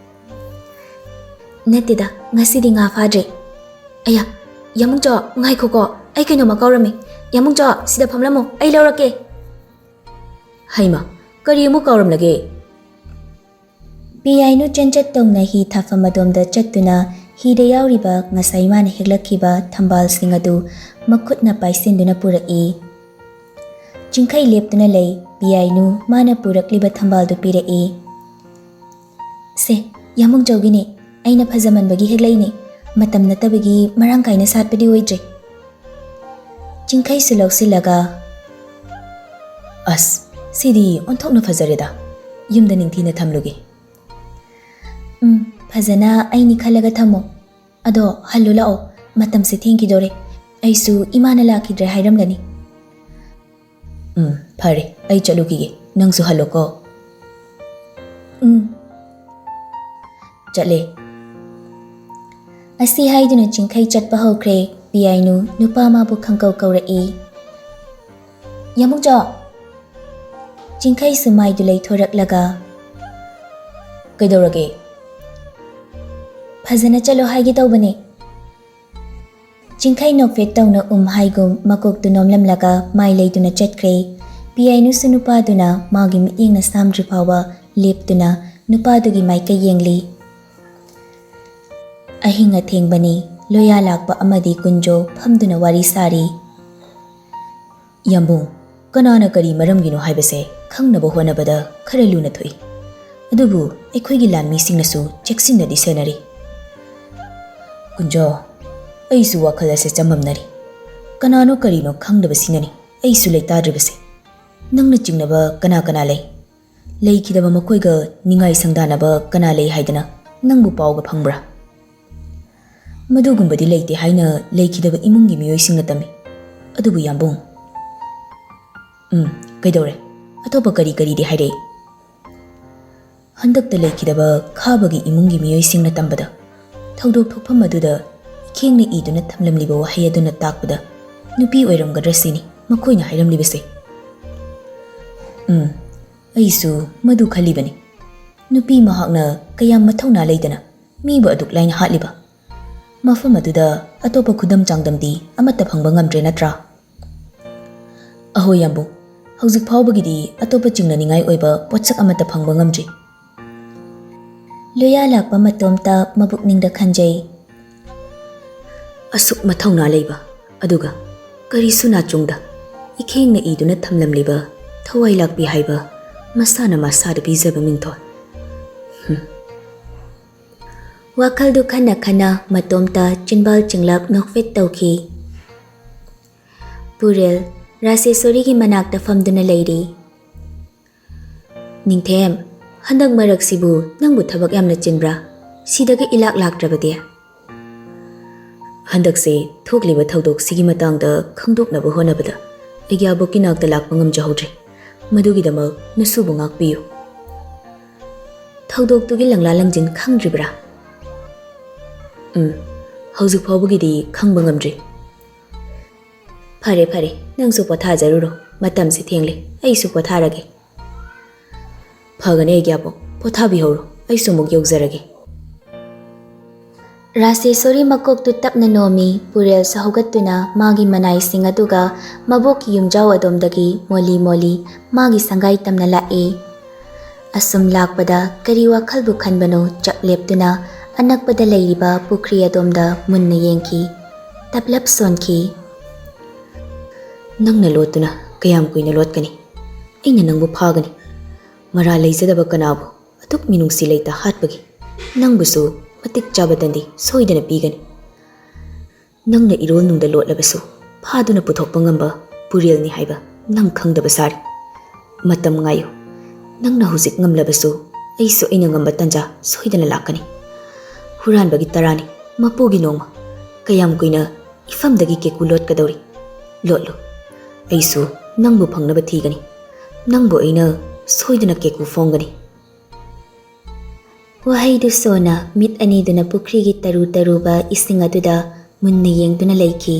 ꯅꯠꯇꯦꯗ, ꯉꯁꯤꯗꯤ ꯉꯥ ꯐꯥꯗ꯭ꯔꯦ꯫ ꯑꯌꯥ, ꯌꯥꯃꯨꯡꯆꯣ, ꯉꯥꯏꯈꯣꯀꯣ, ꯑꯩ ꯀꯩꯅꯣꯝꯃ ꯀꯥꯎꯔꯝꯃꯤ꯫ ꯌꯥꯃꯨꯡꯆꯣ, ꯁꯤꯗ ꯐꯝꯂꯝꯃꯣ, ꯑꯩ ꯂꯧꯔꯛꯀꯦ꯫ ꯍꯩꯃꯥ, ꯀꯔꯤ ꯑꯃꯨꯛ ꯀꯥꯎꯔꯝꯂꯒꯦ? ꯄꯤꯌꯥꯏꯅꯨ ꯆꯦꯟꯆꯠ ꯇꯧꯅ ꯍꯤ ꯊꯥꯐꯝ ꯑꯗꯣꯝꯗ ꯆꯠꯇꯨꯅ ꯍꯤꯗ ꯌꯥꯎꯔꯤꯕ ꯉꯁꯥꯏ ꯃꯥꯅ ꯍꯦꯛꯂꯛꯈꯤꯕ ꯊꯝꯕꯥꯜꯁꯤꯡ ꯑꯗꯨ ꯃꯈꯨꯠꯅ ꯄꯥꯏꯁꯤꯟꯗꯨꯅ ꯄꯨꯔꯛꯏ꯫ ꯆꯤꯡꯈꯩ ꯂꯦꯞꯇꯨꯅ ꯂꯩ꯫ ꯄꯤꯌꯥꯏꯅꯨ ꯃꯥꯅ ꯄꯨꯔꯛꯂꯤꯕ ꯊꯝꯕꯥꯜꯗꯨ ꯄꯤꯔꯛꯏ꯫ "ꯁꯦ, ꯌꯥꯃꯨꯡꯆꯧꯒꯤꯅꯦ꯫ ꯑꯩꯅ ꯐꯖꯃꯟꯕꯒꯤ ꯍꯦꯛꯂꯛꯏꯅꯦ꯫ ꯃꯇꯝ ꯅꯠꯇꯕꯒꯤ ꯃꯔꯥꯡ ꯀꯥꯏꯅ ꯁꯥꯠꯄꯗꯤ ꯑꯣꯏꯗ꯭ꯔꯦ꯫" ꯆꯤꯡꯈꯩꯁꯨ ꯂꯧꯁꯤꯜꯂꯒ, "ꯑꯁ, ꯁꯤꯗꯤ ꯑꯣꯟꯊꯣꯛꯅ ꯐꯖꯔꯦꯗ꯫ ꯌꯨꯝꯗ ꯅꯤꯡꯊꯤꯅ ꯊꯝꯂꯨꯒꯦ꯫" "ꯎꯝ, ꯐꯖꯅ ꯑꯩꯅꯤ ꯈꯜꯂꯒ ꯊꯝꯃꯣ꯫ ꯑꯗꯣ ꯍꯜꯂꯨ ꯂꯥꯛꯑꯣ, ꯃꯇꯝꯁꯦ ꯊꯦꯡꯈꯤꯗꯣꯔꯦ꯫ ꯑꯩꯁꯨ ꯏꯃꯥꯅ ꯂꯥꯛꯈꯤꯗ꯭ꯔꯦ ꯍꯥꯏꯔꯝꯒꯅꯤ꯫" "ꯎꯝ, ꯐꯔꯦ, ꯑꯩ ꯆꯠꯂꯨꯈꯤꯒꯦ꯫ ꯅꯪꯁꯨ ꯍꯜꯂꯣꯀꯣ꯫" "ꯎꯝ꯫" ꯆꯠꯂꯦ꯫ ꯑꯁꯤ ꯍꯥꯏꯗꯨꯅ ꯆꯤꯡꯈꯩ ꯆꯠꯄ ꯍꯧꯈ꯭ꯔꯦ꯫ ꯄꯤꯌꯥꯏꯅꯨ ꯅꯨꯄꯥ ꯑꯃꯕꯨ ꯈꯪꯀꯧ ꯀꯧꯔꯛꯏ꯫ "ꯌꯥꯃꯨꯡꯆꯥ!" ꯆꯤꯡꯈꯩꯁꯨ ꯃꯥꯏꯗꯨ ꯂꯩꯊꯣꯔꯛꯂꯒ, "ꯀꯩꯗꯧꯔꯒꯦ?" "ꯐꯖꯅ ꯆꯠꯂꯣ ꯍꯥꯏꯒꯦ ꯇꯧꯕꯅꯦ꯫" ꯆꯤꯡꯈꯩ ꯅꯣꯛꯐꯦꯠ ꯇꯧꯅ ꯎꯝ ꯍꯥꯏꯒꯨꯝ ꯃꯀꯣꯛꯇꯨ ꯅꯣꯝꯂꯝꯂꯒ ꯃꯥꯏ ꯂꯩꯗꯨꯅ ꯆꯠꯈ꯭ꯔꯦ꯫ ꯄꯤꯌꯥꯏꯅꯨꯁꯨ ꯅꯨꯄꯥꯗꯨꯅ ꯃꯥꯒꯤ ꯃꯤꯠꯌꯦꯡꯅ ꯁꯥꯝꯗ꯭ꯔꯤ ꯐꯥꯎꯕ ꯂꯦꯞꯇꯨꯅ ꯅꯨꯄꯥꯗꯨꯒꯤ ꯃꯥꯏꯀꯩ ꯌꯦꯡꯂꯤ꯫ ꯑꯍꯤꯡ ꯑꯊꯦꯡꯕꯅꯤ꯫ ꯂꯣꯌꯥ ꯂꯥꯛꯄ ꯑꯃꯗꯤ ꯀꯨꯟꯖꯣ ꯐꯝꯗꯨꯅ ꯋꯥꯔꯤ ꯁꯥꯔꯤ꯫ "ꯌꯥꯝꯕꯨꯡ, ꯀꯅꯥꯅ ꯀꯔꯤ ꯃꯔꯝꯒꯤꯅꯣ ꯍꯥꯏꯕꯁꯦ ꯈꯪꯅꯕ ꯍꯣꯠꯅꯕꯗ ꯈꯔ ꯂꯨꯅ ꯊꯣꯛꯏ꯫ ꯑꯗꯨꯕꯨ ꯑꯩꯈꯣꯏꯒꯤ ꯂꯥꯟꯃꯤꯁꯤꯡꯅꯁꯨ ꯆꯦꯛꯁꯤꯟꯅꯗꯤ ꯁꯦꯟꯅꯔꯤ꯫" "ꯀꯨꯟꯖꯣ, ꯑꯩꯁꯨ ꯋꯥꯈꯜ ꯑꯁꯦ ꯆꯃꯝꯅꯔꯤ꯫ ꯀꯅꯥꯅꯣ ꯀꯔꯤꯅꯣ ꯈꯪꯗꯕꯁꯤꯅꯅꯤ ꯑꯩꯁꯨ ꯂꯩꯇꯥꯗ꯭ꯔꯤꯕꯁꯦ꯫ ꯅꯪꯅ ꯆꯤꯡꯅꯕ ꯀꯅꯥ ꯀꯅꯥ ꯂꯩ? ꯂꯩꯈꯤꯗꯕ ꯃꯈꯣꯏꯒ ꯅꯤꯡꯉꯥꯏ ꯁꯪꯗꯥꯅꯕ ꯀꯅꯥ ꯂꯩ ꯍꯥꯏꯗꯅ?" ꯅꯪꯕꯨ ꯄꯥꯎꯒ ꯐꯪꯕ꯭ꯔꯥ? ꯃꯗꯨꯒꯨꯝꯕꯗꯤ ꯂꯩꯇꯦ ꯍꯥꯏꯅ ꯂꯩꯈꯤꯗꯕ ꯏꯃꯨꯡꯒꯤ ꯃꯤꯑꯣꯏꯁꯤꯡꯅ ꯇꯝꯃꯤ꯫ ꯑꯗꯨꯕꯨ ꯌꯥꯝꯕꯨꯡ꯫ ꯎꯝ, ꯀꯩꯗꯧꯔꯦ? ꯑꯇꯣꯞꯄ ꯀꯔꯤ ꯀꯔꯤꯗꯤ ꯍꯥꯏꯔꯛꯏ? ꯍꯟꯗꯛꯇ ꯂꯩꯈꯤꯗꯕ ꯈꯥꯕꯒꯤ ꯏꯃꯨꯡꯒꯤ ꯃꯤꯑꯣꯏꯁꯤꯡꯅ ꯇꯝꯕꯗ, ꯊꯧꯗꯣꯛ ꯊꯣꯛꯐꯝ ꯑꯗꯨꯗ ꯏꯈꯦꯡꯅ ꯏꯗꯨꯅ ꯊꯝꯂꯝꯂꯤꯕ ꯋꯥꯍꯩ ꯑꯗꯨꯅ ꯇꯥꯛꯄꯗ ꯅꯨꯄꯤ ꯑꯣꯏꯔꯝꯒꯗ꯭ꯔꯥ ꯁꯤꯅꯤ ꯃꯈꯣꯏꯅ ꯍꯥꯏꯔꯝꯂꯤꯕꯁꯦ꯫ ꯎꯝ, ꯑꯩꯁꯨ ꯃꯗꯨ ꯈꯜꯂꯤꯕꯅꯤ꯫ ꯅꯨꯄꯤ ꯃꯍꯥꯛꯅ ꯀꯌꯥꯝ ꯃꯊꯧꯅꯥ ꯂꯩꯗꯅ ꯃꯤꯕꯨ ꯑꯗꯨꯛ ꯂꯥꯏꯅ ꯍꯥꯠꯂꯤꯕ? ꯃꯐꯝ ꯑꯗꯨꯗ ꯑꯇꯣꯞꯄ ꯈꯨꯗꯝ ꯆꯥꯡꯗꯝꯗꯤ ꯑꯃꯠꯇ ꯐꯪꯕ ꯉꯝꯗ꯭ꯔꯦ ꯅꯠꯇ꯭ꯔꯥ? ꯑꯍꯣꯏ ꯌꯥꯝꯕꯨꯡ, ꯍꯧꯖꯤꯛ ꯐꯥꯎꯕꯒꯤꯗꯤ ꯑꯇꯣꯞꯄ ꯆꯤꯡꯅꯅꯤꯡꯉꯥꯏ ꯑꯣꯏꯕ ꯄꯣꯠꯁꯛ ꯑꯃꯠꯇ ꯐꯪꯕ ꯉꯝꯗ꯭ꯔꯤ꯫ ꯂꯣꯌꯥ ꯂꯥꯛꯄ ꯃꯇꯣꯝꯇ ꯃꯕꯨꯛꯅꯤꯡꯗ ꯈꯟꯖꯩ꯫ ꯑꯁꯨꯛ ꯃꯊꯧꯅꯥ ꯂꯩꯕ, ꯑꯗꯨꯒ ꯀꯔꯤꯁꯨ ꯅꯥꯆꯨꯡꯗ ꯏꯈꯦꯡꯅ ꯏꯗꯨꯅ ꯊꯝꯂꯝꯂꯤꯕ ꯊꯋꯥꯏ ꯂꯥꯛꯄꯤ ꯍꯥꯏꯕ ꯃꯁꯥꯅ ꯃꯁꯥꯗ ꯄꯤꯖꯕ ꯃꯤꯡꯊꯣꯜ꯫ ꯍꯨꯝ꯫ ꯋꯥꯈꯜꯗꯨ ꯈꯟꯅ ꯈꯟꯅ ꯃꯇꯣꯝꯇ ꯆꯤꯟꯕꯥꯜ ꯆꯤꯡꯂꯞ ꯅꯣꯛꯐꯦꯠ ꯇꯧꯈꯤ꯫ ꯄꯨꯔꯦꯜ, ꯔꯥꯁꯦꯁꯣꯔꯤꯒꯤ ꯃꯅꯥꯛꯇ ꯐꯝꯗꯨꯅ ꯂꯩꯔꯤ꯫ ꯅꯤꯡꯊꯦꯝ, ꯍꯟꯗꯛ ꯃꯔꯛꯁꯤꯕꯨ ꯅꯪꯕꯨ ꯊꯕꯛ ꯌꯥꯝꯅ ꯆꯤꯟꯕ꯭ꯔꯥ? ꯁꯤꯗꯒ ꯏꯂꯥꯛ ꯂꯥꯛꯇ꯭ꯔꯕꯗꯤ? ꯍꯟꯗꯛꯁꯦ ꯊꯣꯛꯂꯤꯕ ꯊꯧꯗꯣꯛꯁꯤꯒꯤ ꯃꯇꯥꯡꯗ ꯈꯪꯗꯣꯛꯅꯕ ꯍꯣꯠꯅꯕꯗ ꯑꯩꯒꯤ ꯑꯕꯣꯛꯀꯤ ꯅꯥꯛꯇ ꯂꯥꯛꯄ ꯉꯝꯖꯍꯧꯗ꯭ꯔꯦ꯫ ꯃꯗꯨꯒꯤꯗꯃꯛ ꯅꯁꯨꯕꯨ ꯉꯥꯛꯄꯤꯌꯨ꯫ ꯊꯧꯗꯣꯛꯇꯨꯒꯤ ꯂꯪꯂꯥ ꯂꯪꯖꯤꯟ ꯈꯪꯗ꯭ꯔꯤꯕ꯭ꯔꯥ? ꯎꯝ, ꯍꯧꯖꯤꯛ ꯐꯥꯎꯕꯒꯤꯗꯤ ꯈꯪꯕ ꯉꯝꯗ꯭ꯔꯤ꯫ ꯐꯔꯦ, ꯐꯔꯦ, ꯅꯪꯁꯨ ꯄꯣꯊꯥꯖꯔꯨꯔꯣ꯫ ꯃꯇꯝꯁꯤ ꯊꯦꯡꯂꯦ, ꯑꯩꯁꯨ ꯄꯣꯊꯥꯔꯒꯦ꯫ ꯐꯒꯅꯤ ꯑꯩꯒꯤ ꯑꯕꯣꯛ, ꯄꯣꯊꯥꯕꯤꯍꯧꯔꯣ, ꯑꯩꯁꯨ ꯑꯃꯨꯛ ꯌꯧꯖꯔꯒꯦ꯫ ꯔꯥꯁꯦꯁꯣꯔꯤ ꯃꯀꯣꯛꯇꯨ ꯇꯞꯅ ꯅꯣꯝꯃꯤ꯫ ꯄꯨꯔꯦꯜꯁꯨ ꯍꯧꯒꯠꯇꯨꯅ ꯃꯥꯒꯤ ꯃꯅꯥꯏꯁꯤꯡ ꯑꯗꯨꯒ ꯃꯕꯣꯛꯀꯤ ꯌꯨꯝꯖꯥꯎ ꯑꯗꯣꯝꯗꯒꯤ ꯃꯣꯂꯤ ꯃꯣꯂꯤ ꯃꯥꯒꯤ ꯁꯪꯒꯥꯏ ꯇꯝꯅ ꯂꯥꯛꯏ꯫ ꯑꯁꯨꯝ ꯂꯥꯛꯄꯗ ꯀꯔꯤ ꯋꯥꯈꯜꯕꯨ ꯈꯟꯕꯅꯣ ꯆꯞ ꯂꯦꯞꯇꯨꯅ ꯑꯅꯛꯄꯗ ꯂꯩꯔꯤꯕ ꯄꯨꯈ꯭ꯔꯤ ꯑꯗꯣꯝꯗ ꯃꯨꯟꯅ ꯌꯦꯡꯈꯤ꯫ ꯇꯞꯂꯞ ꯁꯣꯟꯈꯤ꯫ ꯅꯪꯅ ꯂꯣꯠꯇꯨꯅ ꯀꯌꯥꯝ ꯀꯨꯏꯅ ꯂꯣꯠꯀꯅꯤ? ꯑꯩꯅ ꯅꯪꯕꯨ ꯐꯥꯒꯅꯤ꯫ ꯃꯔꯥꯜ ꯂꯩꯖꯗꯕ ꯀꯅꯥꯕꯨ ꯑꯗꯨꯛ ꯃꯤꯅꯨꯡꯁꯤ ꯂꯩꯇ ꯍꯥꯠꯄꯒꯤ? ꯅꯪꯕꯨꯁꯨ ꯃꯇꯤꯛ ꯆꯥꯕ ꯗꯟꯗꯤ ꯁꯣꯏꯗꯅ ꯄꯤꯒꯅꯤ꯫ ꯅꯪꯅ ꯏꯔꯣꯜ ꯅꯨꯡꯗ ꯂꯣꯠꯂꯕꯁꯨ ꯐꯥꯗꯨꯅ ꯄꯨꯊꯣꯛꯄ ꯉꯝꯕ ꯄꯨꯔꯦꯜꯅꯤ ꯍꯥꯏꯕ ꯅꯪ ꯈꯪꯗꯕ ꯁꯥꯔꯤ꯫ ꯃꯇꯝ ꯉꯥꯏꯌꯨ꯫ ꯅꯪꯅ ꯍꯧꯖꯤꯛ ꯉꯝꯂꯕꯁꯨ ꯑꯩꯁꯨ ꯑꯩꯅ ꯉꯝꯕ ꯇꯥꯟꯖꯥ ꯁꯣꯏꯗꯅ ꯂꯥꯛꯀꯅꯤ꯫ ꯍꯨꯔꯥꯟꯕꯒꯤ ꯇꯔꯥꯅꯤ, ꯃꯄꯨꯒꯤ ꯅꯣꯡꯃ꯫ ꯀꯌꯥꯝ ꯀꯨꯏꯅ ꯏꯐꯝꯗꯒꯤ ꯀꯦꯀꯨ ꯂꯣꯠꯀꯗꯧꯔꯤ? ꯂꯣꯠꯂꯨ꯫ ꯑꯩꯁꯨ ꯅꯪꯕꯨ ꯐꯪꯅꯕ ꯊꯤꯒꯅꯤ꯫ ꯅꯪꯕꯨ ꯑꯩꯅ ꯁꯣꯏꯗꯅ ꯀꯦꯀꯨ ꯐꯣꯡꯒꯅꯤ꯫ ꯋꯥꯍꯩꯗꯨ ꯁꯣꯟꯅ ꯃꯤꯠ ꯑꯅꯤꯗꯨꯅ ꯄꯨꯈ꯭ꯔꯤꯒꯤ ꯇꯔꯨ ꯇꯔꯨꯕ ꯏꯁꯤꯡ ꯑꯗꯨꯗ ꯃꯨꯟꯅ ꯌꯦꯡꯗꯨꯅ ꯂꯩꯈꯤ꯫